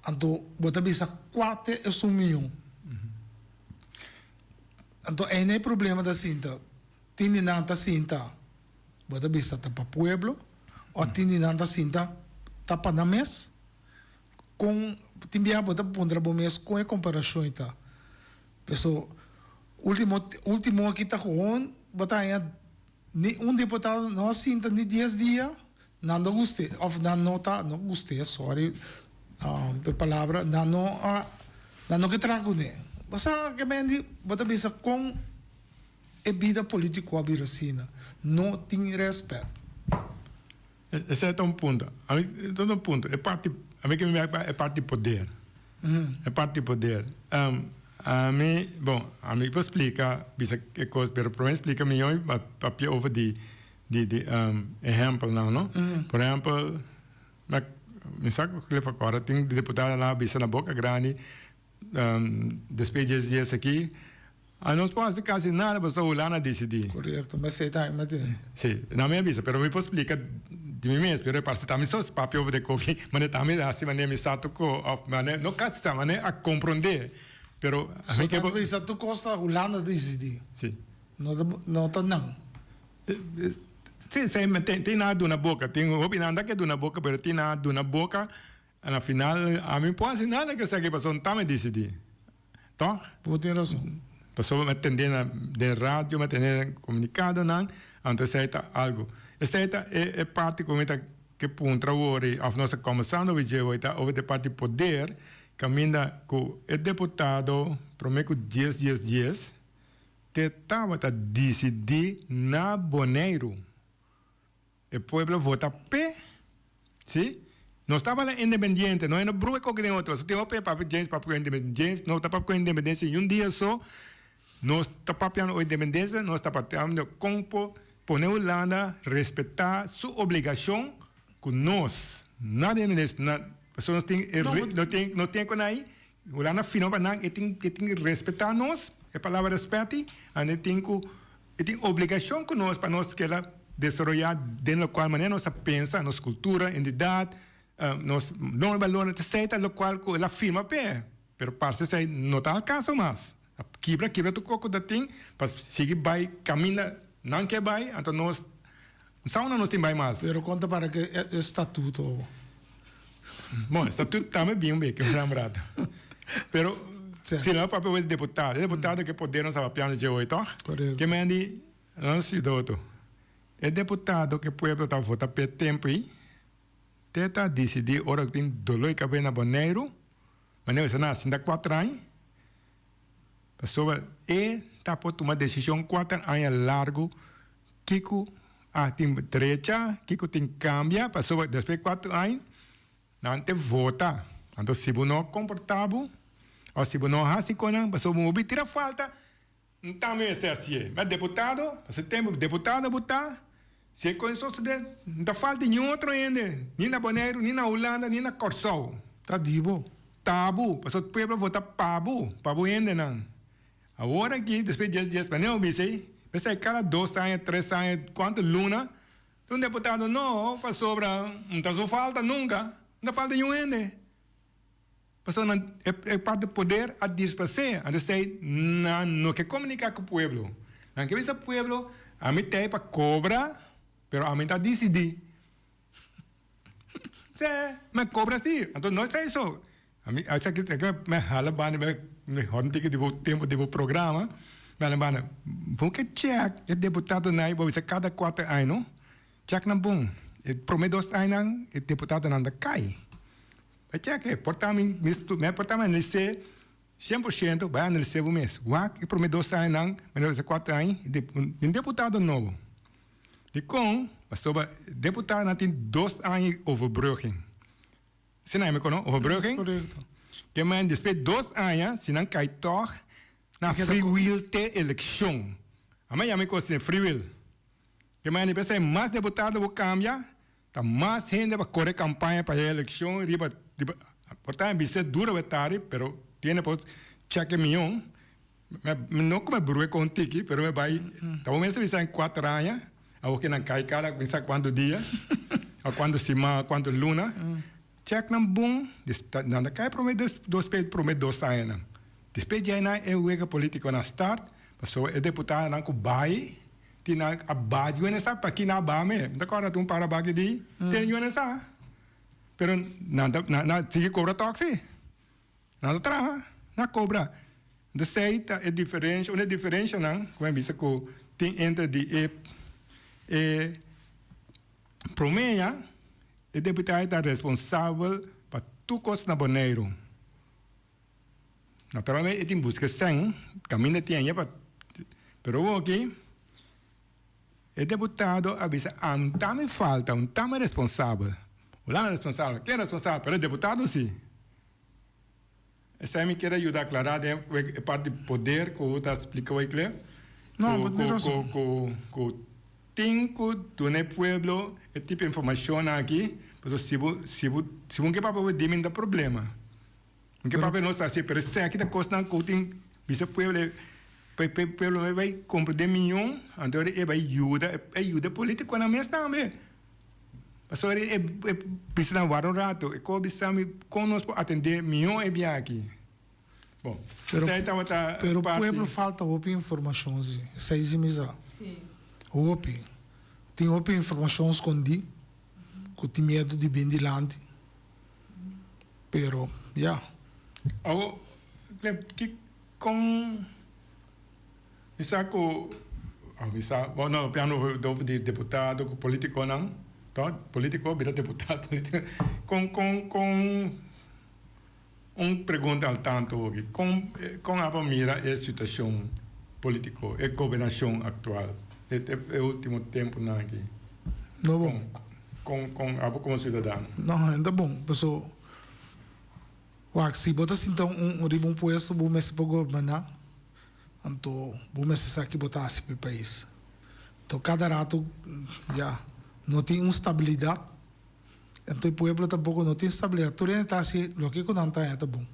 Anto bo ta bisa kua ta esun mion. Anto eina e problema ta sinta, tin di nan ta sinta bo ta bisa ta pa pueblo o tin di nan ta sinta ta pa nan mes. Kon tin biaha bo ta puntra bo mes kon e komparashon ei ta. Paso ultimo ultimo aki ta gewoon bo ta haña ni un diputado no a sinta ni dies dia nan no gust'é òf nan no ta no gust'é sorry pa e palabra nan no a nan no ke traha kuné. Bo sa ke men di bo ta bisa kon e bida politico a bira asina. No tin respet. Esei ta un punto. Ami ta un punto. E parti, ami ke mi bai e parti poder. E parti poder. Ami, bon, ami por splika bisa e kos, pero prome splika mihó i papia over di di di ehèmpelnan, no? Por ehèmpel, mi sa ku Clifford kòrda tin diputadonan a bisa na boka grandi Despues di es dies aki, a nos por hasi kasi nada pasobra Hulanda a disidí. Korekto, mester ta mi tin. Sí, nan mi a bisa, pero mi por splika di mi mes, pero e parse ta mi so papia over de koki, manera ta mi hasi manera mi sa tur ko, òf manera, no kasi sa, manera a komprondé, pero a mi ke por. So ta bisa tur kos ta Hulanda a disidí. Sí. No ta, no ta nan. Sí, sí, tin nan a duna boka, tin hopi nan ta ke duna boka, pero tin nan a duna boka. Na final ami por hasi nada ke esaki pasobra no ta mi disidí. Tòg? Bo tin rason. Pasobra mi a tende na den radio, mi a tende den komunikadonan, anto esei ta algu. Esei ta e e parti ku mi ta ke puntra awor i òf nos ta kòmbersando over dje awor ta over di e parti poder kaminda ku e deputado promé ku dies dies dies te tabata disidí na Boneiru. E pueblo vota p'e. Si. Nos tabata independiente, no e no brua e koki den otro. So tin hopi e papia James papia ku independencia. James no ta papia ku independencia ni un dia so. Nos ta papiando over independencia, nos ta papiando kon por pone Hulanda respeta su obligacion ku nos. Nada di independencia, na, pasobra nos tin e re, no tin, no tin kon ai. Hulanda firma pa nan, e tin, e tin respeta nos, e palabra respeti, and e tin ku. E tin obligacion cu nos pa nos keda desaroya den locual manera nos a pensa, nos cultura, identidad, nos norma y balornan, esey ta locual cu el a firma p'e, pero parce esey no ta al caso mas. A kibra kibra tur coco ta tin pa sigui bay caminda nan ke bay, anto nos sa unda nos tin bay mas. Pero con ta para cu e statuto? Bon, e statuto tambe bin un beke un rato. Pero si no papia over di deputado, e deputado ke poder nos a papiando dje hoy toch? Korekto. Ke men di nos siudoto, e deputado ke pueblo ta vota p'e tempo ei, te ta disidí ora ku tin doló di kabes na Boneiru, manera mester na 64 aña, pasobra e ta por tuma desishon kuater aña largu Kiko a tin drecha, kiko tin kambia, pasobra despues di kuater aña nan te vota. Anto si bo no komportá bo òf si bo no hasi konan, pasobra bo bin tira falta, N tambe mester hasié. Ma deputado, pa su tempu deputado bo ta, si e kos sosodé, no ta falta niun otro hende, ni na Boneiru, ni na Hulanda, ni na Kòrsou. Ta di bo. Ta bo, pasobra pueblo vota pa bo, pa bo hendenan. Awor aki, despues di dies dies, manera bo bisa ei, mester kada dos aña, tres aña, kuantu luna, un deputado no, pasobra no ta su falta nunka, no ta falta niun hende. Pasobra nan e parti poder a dispers'é, anto esei nan no ke komuniká ku pueblo. Nan ke bisa pueblo, ami ta ei pa kobra, pero ami ta disidí. Sè, mi a kobra si, anto no esei so. Ami a esaki esaki mi a hala banda mi a hòrda un tiki di bo tempu di bo programa mi hala banda bo ke chèk e deputadonan ei bo bisa kada kuater aña no chèk nan bon e prome dos añanan e deputadonan ta kai bai chèk e por ta mi mi a por ta mi analis'é 100% bai analis'é bo mes wak e prome dos añanan mi a bisa kuater aña tin deputado nobo dikon pasobra deputadonan tin dos aña overbrugging. Si nan mi kono overbrugging. Korekto. Ke men despues dos aña si nan kai tog na free will te elekshon. Ame yama e kos asina free will. Ke men di p'esei mas deputado bo kambia ta mas hende pa kore kampaña pa e elekshon riba riba por ta bisa duro bo tari pero tiene por chèk e mion. Mi no ku mi brua kon tiki pero mi bai ta bo mester bisa en kuater aña awor ke nan kai kada bisa kuantu dia o kuantu siman o kuantu luna chèk nan bon nan ta kai prome dos prome dos añanan despues djei nan e wega politiko nan start pasobra e deputadonan ku bai tin nan a bai yu a sa paki nan a bai me mi ta kòrda un para baki di tin yu a sa. Pero nan ta nan nan sigui kobra tòg si. Nan ta traha, nan a kobra. Entonces esei ta e diferensha, un di e diferenshanan ku mi a bisa ku tin entre di e e promé ya e deputado ta responsabel pa tur kos na Boneiru. Naturalmente e tin buska sèn, kaminda tin aña pa, pero awor aki e deputado a bisa a ta mi falta, un ta mi responsabel. Hulanda responsabel, ken responsabel? Pero e deputado si. Esei mi kier a yuda aclara den e parti di poder cu ta splica Wyclef. No, bo tin razon. Cu tin cu duna e pueblo e tipo informacion aki, pasobra si bo si bo si bo no ke papia bo di mi ta problema. No ke papia nos ta haci, pero esaki ta cosnan cu tin bisa pueblo pa e pueblo no bay comprende miyon, anto e bay yuda e yuda e politiconan mes tambe. Pasobra e e bisa nan wara un rato, e ko bisa mi kon nos por atendé mihó e biaha aki. Bon, Pero, esei tabata pero parti. pueblo falta hopi informashon si, esei si mi sa. Hopi. Tin hopi informashon skondí ku tin miedu di bin dilanti. Pero, ya. Awor, ki kon. Mi sa ku mi sa bo no piano over di deputado ku politikonan to politiko bira deputado politiko kon kon kon un pregunta al tanto hopi kon kon abo mira e situashon politiko e gobernashon aktual e e ultimo temponan aki No bon. Kon kon abo komo siudadano. No ta bon paso wak si bo ta sinta un riba un puesto bo mester por goberna. Anto bo mester sa ki bo ta hasi pa e pais. Anto kada rato ya no tin un stabilidat. Anto e pueblo tampoko no tin stabilidat. Tur hende ta hasi loke ku nan ta haña ta bon.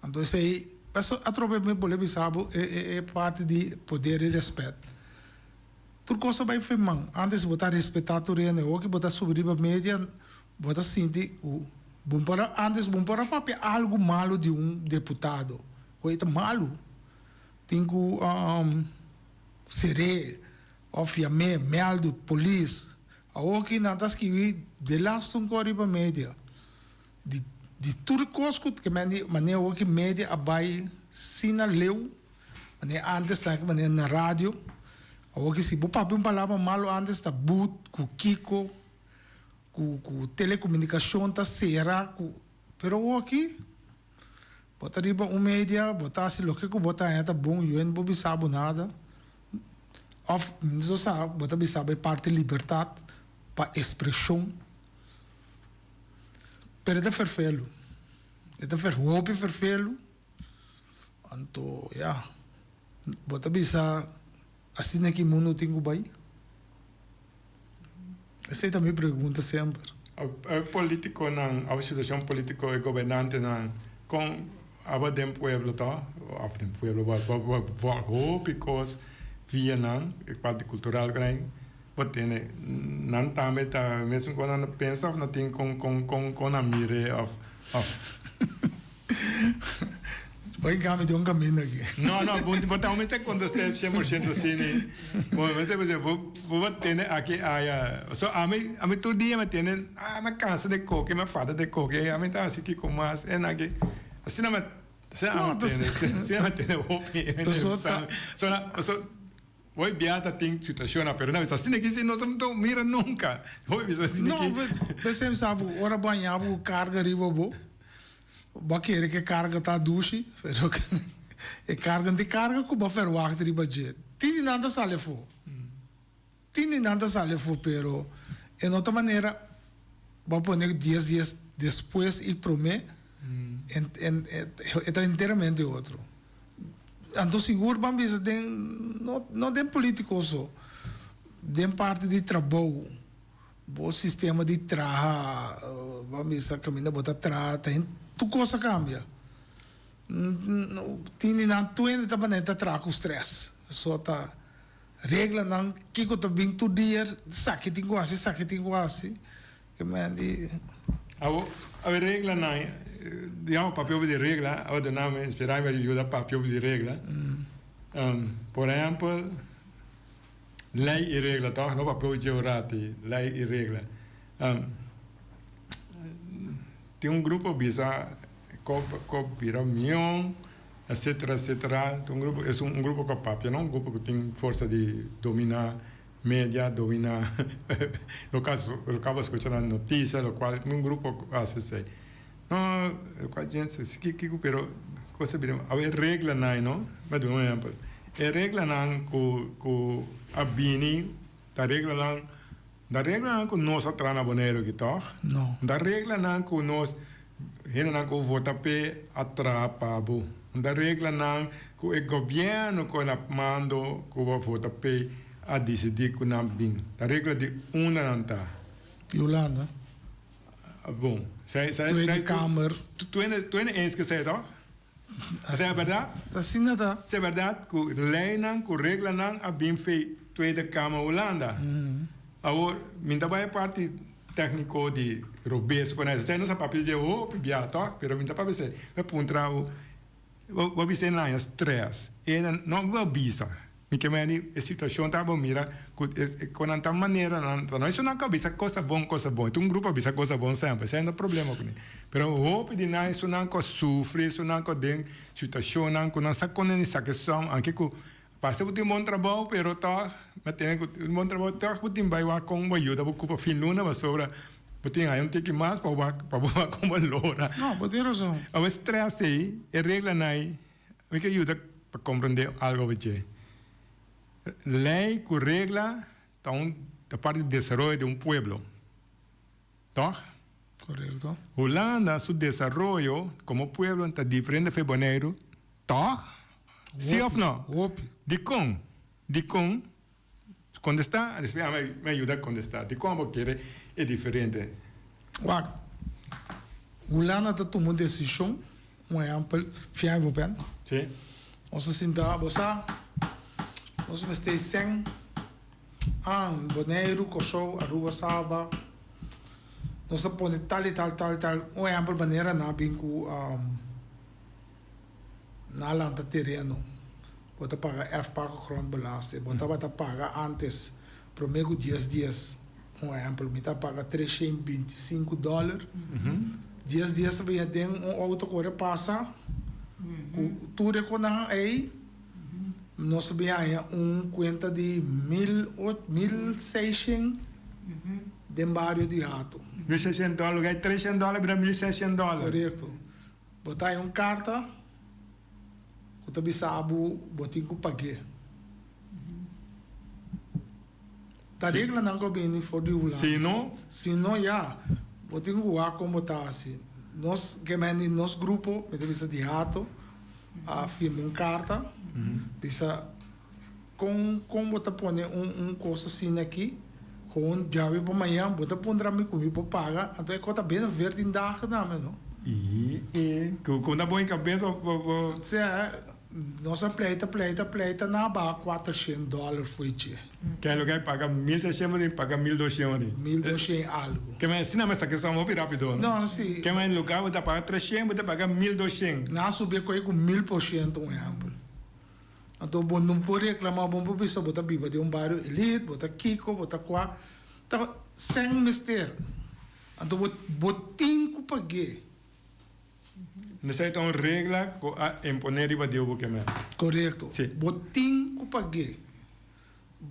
Anto esei paso atrobe mi bolbe bisa bo e parti di poder i rèspèt. Tur kos ta bai fen man. Antes bo ta respetá tur hende. Awor ki bo ta subi riba media bo ta sinti ku bo por a antes bo por a papia algu malu di un deputado. Ku e ta malu. Tin ku ser'é òf yam'é, mèldu polis. Awor ki nan ta skibi delaste un kos riba media. Di di tur kos ku ke men di manera awor ki media a bai asina leu. Manera antes ta manera na radio, awor ki si bo papia un palabra malo antes ta but ku kiko, ku ku telecomunicacion ta sera ku, pero awor ki bo ta riba un media bo ta hasi loke ku bo ta haña ta bon yu hende bo bisa bo nada of mi so sa bo ta bisa bo e parti libertad pa expresion pero e ta ferfelu e ta hopi ferfelu. Anto ya, bo ta bisa asina ki mundu tin ku bai? Esei ta mi pregunta semper. E politikonan of situashon politiko e gobernantenan kon aba den pueblo to of den pueblo bo bo hopi kos via nan e parti kultural ku nan bo tene nan tambe ta mesun ku nan ta pensa of nan tin kon kon kon kon nan mire of of. Bo cambia di un caminda aki. No, no, bo bo ta mester contesté 100% así ni. Bo mester bisa bo bo ba tene aki aya. So ami ami tur dia mi tene ah mi cansa de koke, mi fada de koke, ami ta hasi kiko mas en aki. Asina mi asina ami tene, asina mi tene hopi hende sa. So na so hoy bia ta tin situacionnan pero na bisa asina aki si nos no ta mira nunca. Hoy bisa asina aki. No, pesei sa bo ora bo haña bo carga riba bo. Bo a kere ku e karga ta dushi, pero e karga no tin karga ku bo a ferwagt riba dje. Tin di nan ta sali afó. Tin di nan ta sali afó, pero e no ta manera bo a pone dies dies despues i promé, e ta enteramente otro. Anto sigur ban bisa den, no den polítiko so, den parti di trabou. Bo sistema di traha, bo mester caminda bo ta traha, ta hen tur cos a cambia. Tin di nan tur hende ta manera ta traha cu stress. So ta reglanan kico ta bin tur dia, esaki tin cu haci, esaki tin cu haci. Ke men di. Awo e reglanan, digamos papia obi di regla, awo duna mi inspira mi yuda papia obi di regla. Por ehempel. Lei i regla tòg? No papia dje ora ti lei i regla. Tin un grupo bisa ko ko bira mion etcetera etcetera tin un grupo es un grupo ku a papia no un grupo ku tin forsa di domina media domina loke loke abo skucha na notisia lokual tin un grupo ku hasi esei no lokual djens si kiko pero kos a bira awe e reglanan no mi a duna un ehempel e reglanan ku ku a bini ta reglanan. Ta reglanan ku nos a traha na Boneiru aki tòg? No. Ta reglanan ku nos hendenan ku vota p'e a traha pa bo? Ta reglanan ku e gobièrnu ku na mando ku bo a vota p'e a disidí ku nan bin? Ta regla di unda nan ta? Di Hulanda. Bon. Tweede Kamer. Tweede eens ku esei tòg? Esei a bèrdat? Asina ta. Esei a bèrdat ku leinan ku reglanan a bin fei Tweede Kamer Hulanda. Awor, mi ta bai e parti tèkniko di robes ku nan. Esei nos a papia dje hopi bia tòg, pero mi ta papia esei. Mi a puntra bo, bo bisa e laña strès. E no bo bisa. Mi ke meni e situacion ta bo mira cu con nan ta manera nan ta no esun nan cu a bisa cosa bon cosa bon e ta un grupo a bisa cosa bon semper esey no problema cune pero hopi di nan esun nan cu a sufri esun nan cu a den situacionnan cu nan sa con nan sa ke son anke cu parse bo tin bon trabao pero tog bo tene cu tin bon trabao tog bo tin bay wak con bo yuda bo cupa fin luna pasobra bo tin haya un tiki mas pa bo wak pa bo wak con bo lora No bo tin razon. Awor stress ey e reglanan ey. Mi ke yuda pa komprendé algo over dje. Lei ku regla ta un ta parti di desaroyo di un pueblo. Tòg? Korekto. Hulanda su desaroyo komo pueblo ta diferente for Boneiru, tòg? Sí òf no? Hopi. Dikon? Dikon? Kontestá, despues ami mi a yuda kontestá. Dikon bo kere e diferente? Wak, Hulanda ta tuma un desishon, un ehèmpel, fiha bo pèn. Sí. Nos ta sinta, bo sa, nos mester sèn an Boneiru, Kòrsou, Aruba, Saba. Nos ta pone tal i tal, tal i tal. Un ehèmpel, manera nan a bin ku. Na lanta tereno, bo ta paga erfpacht grondbelasting. Bo tabata paga antes, prome ku dies dies, un ehempel, mi ta paga treshen binti sinku dòler. Dies dies ta bini den un outo kore pasa ku tur e konan ei, nos ta bin haña un kuenta di mil mil seishen den bario di Hato. Mil seishen dòler, gai treshen dòler bira mil seishen dòler. Korekto. Bo ta haña un karta ku ta bisa bo bo tin ku pag'é. Ta reglanan ku a bini for di Hulanda. Si no? Si no ya, bo tin ku wak kon bo ta hasi. Nos gemeente, nos grupo, mi ta bisa di Hato, a firma un karta bisa kon kon bo ta pone un un kos asina aki, Gewoon djawe pa mañan bo ta puntra mi cu mi por paga, anto e cos ta bena veertien dagen tambe no. I e cu cu na bo in cabes bo bo bo. Sea, nos a pleita pleita pleita nan a baha cuatershent dollar fo'i dje. Ken lo ke paga mil seshent bo tin paga mil doshent ori. Mil doshent algo. Ke men asina mester ke son hopi rapido no. No si. Ke men lugar bo ta paga treshent bo ta paga mil doshent. Nan a subi e coe cu 1000% un ehempel. Anto bo no por reclama, bo no por bisa bo ta biba den un bario elite, bo ta kico, bo ta cua. Ta sen mester. Anto bo bo tin cu pagu'é. Esei ta un regla cu a impone riba Dios bo keme. Corecto. Si. Bo tin cu pagu'é.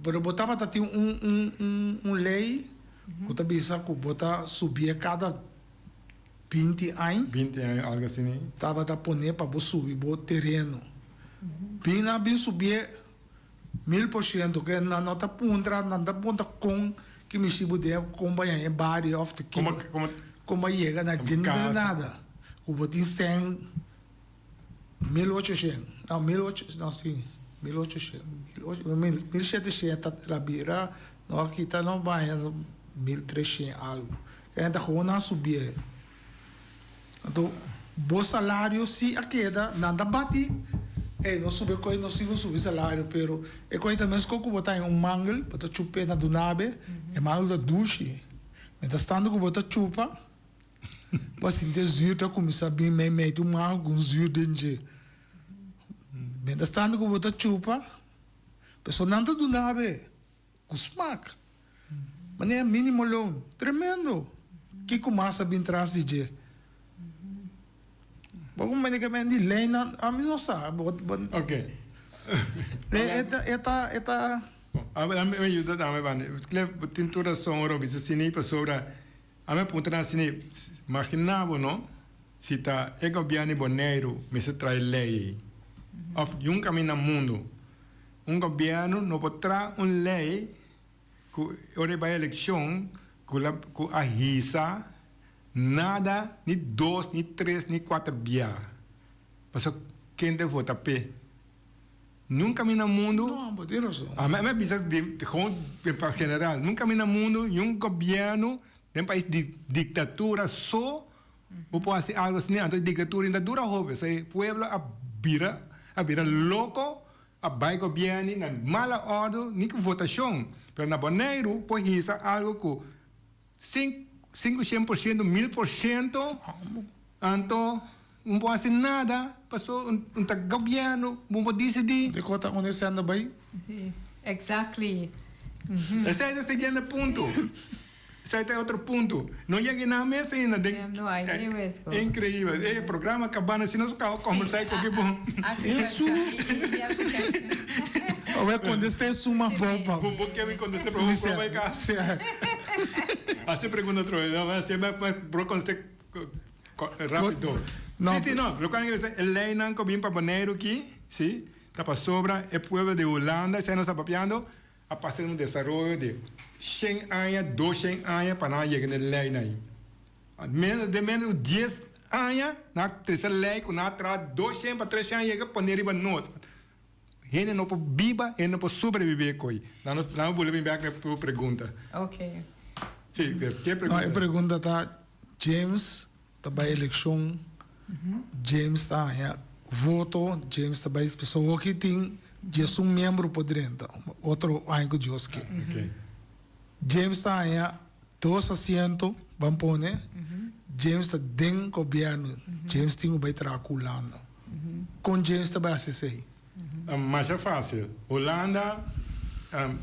Pero bo tabata tin un un un un ley cu ta bisa cu bo ta subié cada 20 añ. 20 añ, algo asina. Tabata pone pa bo subi bo tereno. Bin a bin subié 1000%, ke nan no ta puntra, nan ta puntra kon ki mishi bo den, kon bo haña e bario of te ki bo, kon bo a yega na dje nada. Ku bo tin sèn 1800, no mil ocho, no si, 1800, mil ocho, mil sheteshent ta la bira, no a kita no baña 1300 algo. E ta gewoon nan subié. Anto bo salario si a keda, nan ta bati, ey no subi e koe, no sigu subi salario, pero e koe ta meskos ku bo ta haña un mangel, bo ta chup'é na dunabe, e mangel ta dushi. Mientras tanto ku bo ta chupa, bo a sinti e zuur ta kuminsá bin meimei di un mangel ku un zuur den dje. Mientras tanto ku bo ta chupa, pasobra nan ta dunabe. Ku smak. Manera mínimo loon. Tremendo! Kiko mas a bin tras di dje? Bo kumende ke men di leinan, ami no sa. Bo, bo, Ok. E, e ta, e ta, e ta. Bon, ami mi yuda tambe banda. Cliff, bo tin tur rason ora bo bisa asina pasobra ami a puntra nan asina, imagina bo no, si ta e gobièrnu di Boneiru mester trae lei ei òf yun kaminda na mundu un gobièrnu no por traha un lei ku ora e bai elekshon ku la ku a hisa nada ni dos ni tres ni kuater bia pasobra ken ta vota p'e. Nunka mi na mundu. No, bo tin rason. A mi a bisa di gewoon pa general. Nunka mi na mundu y un gobierno den pais di dictatura so bo por haci algo asina. Anto e dictatura ainda dura hopi. So e pueblo a bira a bira loco a bay gobierno na mala ordo ni cu votacion. Pero na Boneiru por hisa algo cu 500%, 1000%, anto un por haci nada paso un ta gobierno, un por dicidi. Di cua ta unda esei anda bay? Si, exactly. Esei ta e siguiente punto. Esei ta e otro punto. No yega nan mes ainda den. No hay ni mes go. Increibel. E programa cabando asina nos caba conversa y coki bon. Esu. Awor contesta esun mas bon pa. Bo ke mi contesta pero bo por bay cas. Haci pregunta otro vez. No, haci bro contesta rapido. Si, si, no. Locual mi quier bisa e leynan cu bin pa Boneiru aki, si, ta pasobra e pueblo di Hulanda, esey nos ta papiando, A pasa un desaroyo di shen aña, doshen aña pa nan a yega na e leinan ei. Menos den menos di dies aña nan a trese lei ku nan a traha doshen pa treshen aña yega pone riba nos. Hende no por biba, hende no por sobrevivi e koi. Nan no nan a bolbe bin bek na e pregunta. Ok. Si, ke pregunta? No, e pregunta ta James ta bai elekshon, James ta haña voto, James ta bai pasobra hoki tin diesun miembro por drenta otro aña ku Dios ke. James ta haña dos asiento ban pone, James ta den gobièrnu, James tin ku bai traha ku Hulanda. Kon James ta bai hasi esei? Masha fásil. Hulanda,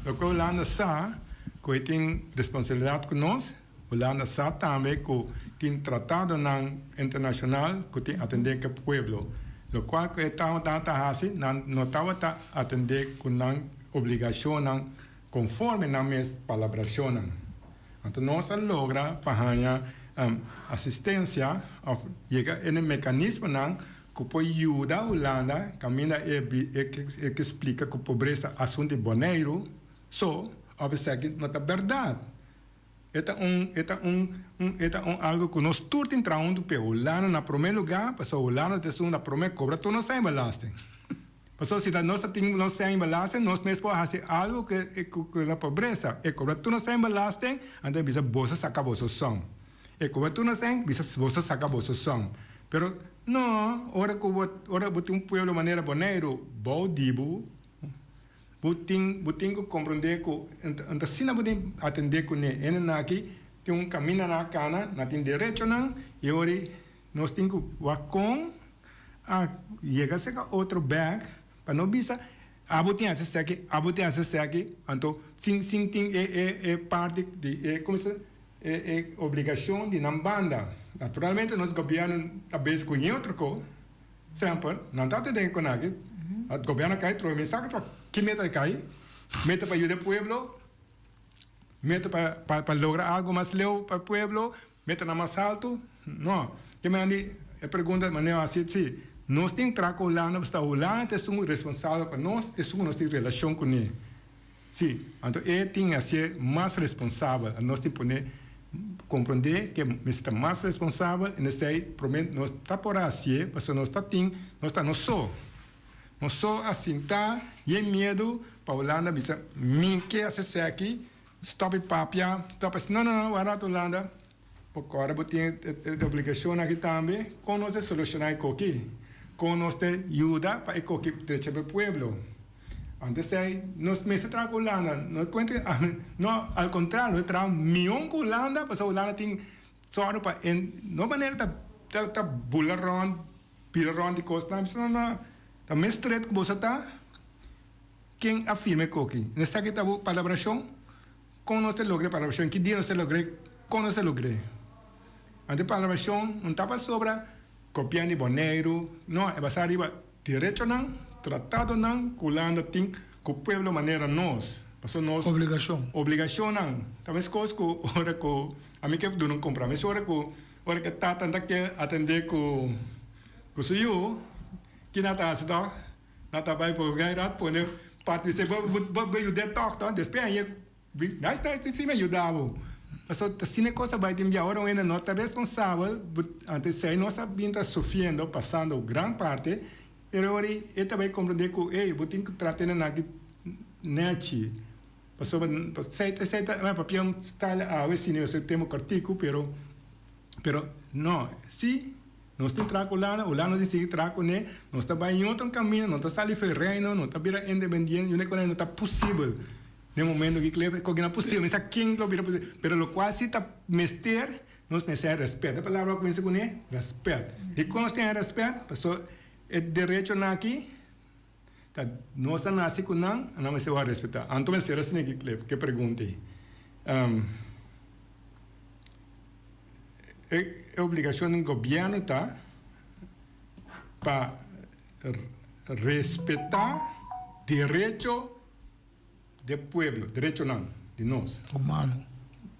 loke Hulanda sa ku e tin responsabilidat ku nos. Hulanda sa tambe ku tin tratadonan internashonal ku tin atendé ku e pueblo. Lokual ku e tabata ta hasi, nan no tabata atendé ku nan obligashonnan konforme nan mes palabrashonnan. Anto nos a logra pa haña asistensia òf yega e mekanismonan ku por yuda Hulanda kaminda e e ke splika ku pobresa asuntu di Boneiru so òf esaki no ta bèrdat. E ta un, e ta un, un, e ta un algo ku nos tur tin traha huntu p'e. Hulanda na promé lugá, pasobra Hulanda ta esun na promé kobra tur nos sèn belasting. Pasobra si ta nos ta tin nos sèn belasting, nos mes por hasi algo ku e ku ku la pobresa. E kobra tur nos sèn belasting, anto e bisa boso saka boso sòn. E kobra tur nos sèn, bisa boso saka boso sòn. Pero no, ora ku bo, ora bo tin un pueblo manera Boneiru bou di bo, Bo tin bo tin ku komprondé ku N ta asina bo tin atendé kuné. Hendenan aki tin un kaminda nan a kana, nan tin derechonan i ora nos tin ku wak kon a yega serka otro bèk pa no bisa abo tin hasi esaki, abo tin hasi esaki, anto sin sin tin e e e parti di e komo se e e obligashon di nan banda. Naturalmente nos gobièrnu ta bes ku ñe otro ko. Semper, nan ta atendé con aki. Gobierno a cay troe mi sa cu ki meta a cay, meta pa yuda e pueblo, meta pa pa pa logra algo mas leu pa e pueblo, metanan mas alto, no. Ke men di e pregunta manera a haci si nos tin traha cu Hulanda pasobra Hulanda ta esun responsabel pa nos, esun cu nos tin relacion cune. Sí, anto e tin hacié mas responsabel. Nos tin pone comprendé ke mester ta mas responsabel en esei promé nos ta por hacié pasobra nos ta tin nos ta nos so. Nos so a sinta yen miedu pa Hulanda bisa mi ke haci esaki, stop e papia, stop haci no no no wak rato Hulanda por ora bo tin e obligacion aki tambe con nos ta soluciona e koki, con nos ta yuda pa e koki drecha pa e pueblo. Antes esei nos mester traha ku Hulanda. No kuenta no al kontrario nos traha mion ku Hulanda pasobra Hulanda tin sòru pa e no manera ta ta ta bula rònt bira rònt di kosnan mi bisa no no ta mes stret ku boso ta ken a firma e koki esaki ta bo palabrashon kon nos ta logra e palabrashon ki dia nos ta logra kon nos ta logra anto e palabrashon no ta pasobra. Gobièrnu di Boneiru, no, e basá riba derechonan, tratadonan ku Hulanda tin ku pueblo manera nos. Pasobra nos. Obligashon. Obligashonnan. Ta meskos ku ora ku ami ke duna un kompra. Mes ora ku ora ku e tata ta ke atendé ku ku su yu, ki nan ta hasi tòg? Nan ta bai por gai rat pone parti bis'é bo bo bo yud'é tòg tòg. Despues aña Nice nice di sima yuda bo. Paso ta asina e cos a bay tin bia ora un hende no ta responsabel antes esey nos a bin ta sufriendo pasando gran parte pero ora e ta bay comprende cu ey bo tin cu trata e nan aki nechi pasobra esey ta esey ta papia un style awe si nos tempo cortico pero pero no si Nos tin traha ku lana, Hulanda tin sigui traha kuné, nos ta bai ñotro kaminda, no ta sali for e reino, no ta bira independiente, yunde kuné no ta posibel den momento ki klep koke no posibel, mi sa ken lo bira posibel, pero lokual si ta mester, nos mester rèspèt, e palabra ku kuminsa kuné, rèspèt. Dikon nos tin e rèspèt? Pasobra e derechonan aki ta nos a nase ku nan, nan mester wòrdu respetá. Anto mester asina ki klep, ke pregunta ei. E obligashon di gobièrnu ta pa respetá derecho di e pueblo, derechonan di nos. Humano.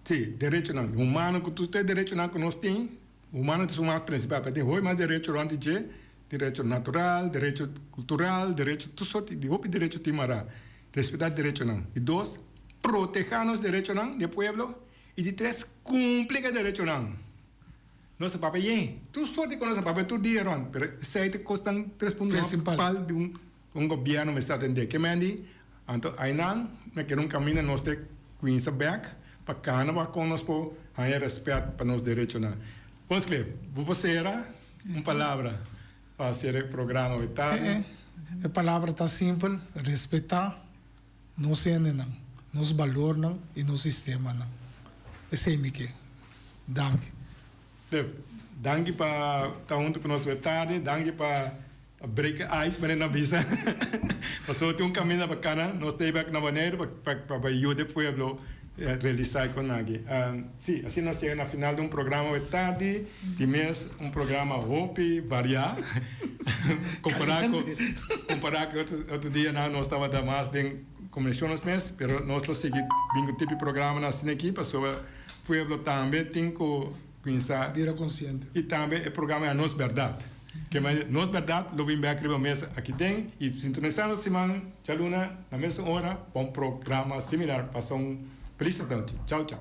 Sí, derechonan humano, ku tur e derechonan ku nos tin, humano ta esun mas prinsipal, pero tin hopi mas derecho rònt di dje, derecho natural, derecho kultural, derecho, tur sorti di hopi derecho tin mará. Respetá derechonan. Di dos, protehá nos derechonan di e pueblo. I di tres, kumpli ku e derechonan. Nos a papia yen, tur sorti ku nos a papia tur dia rònt, pero esei ta kosnan tres punto pal di un gobièrnu mester atendé. Ke men di, anto ainan na keda un kaminda nos te kuinsa bèk pa kana pa kon nos por haña rèspèt pa nos derechonan. Bon Cliff, bo por sera un palabra pa sera e programa awe tardi? E palabra ta simpel, respetá Nos hendenan, nos balornan i nos sistemanan. Esei mi ke. Danki. Lep. Danki pa ta huntu ku nos awe tardi. Danki pa break e ice manera nan bisa. Pasobra tin un kaminda pa kana. Nos ta bek na Boneiru pa pa yuda e pueblo realisa e kon aki. Si, asina nos yega na final di un programa awe tardi. Di mes un programa hopi variá compará cu compará cu otro dianan nos tabata mas den comunicacion nos mes, pero nos lo sigui bin cu tipo di programanan asina aki pasobra pueblo tambe tin cu cuminsa Bira consciente. Y tambe e programa e Nos Berdad. Ke manera Nos Berdad lo bin bek riba mesa aki den y sintonisa nos siman djaluna na mesun ora pa un programa similar. Pasa un feliz anochi. Chao chao.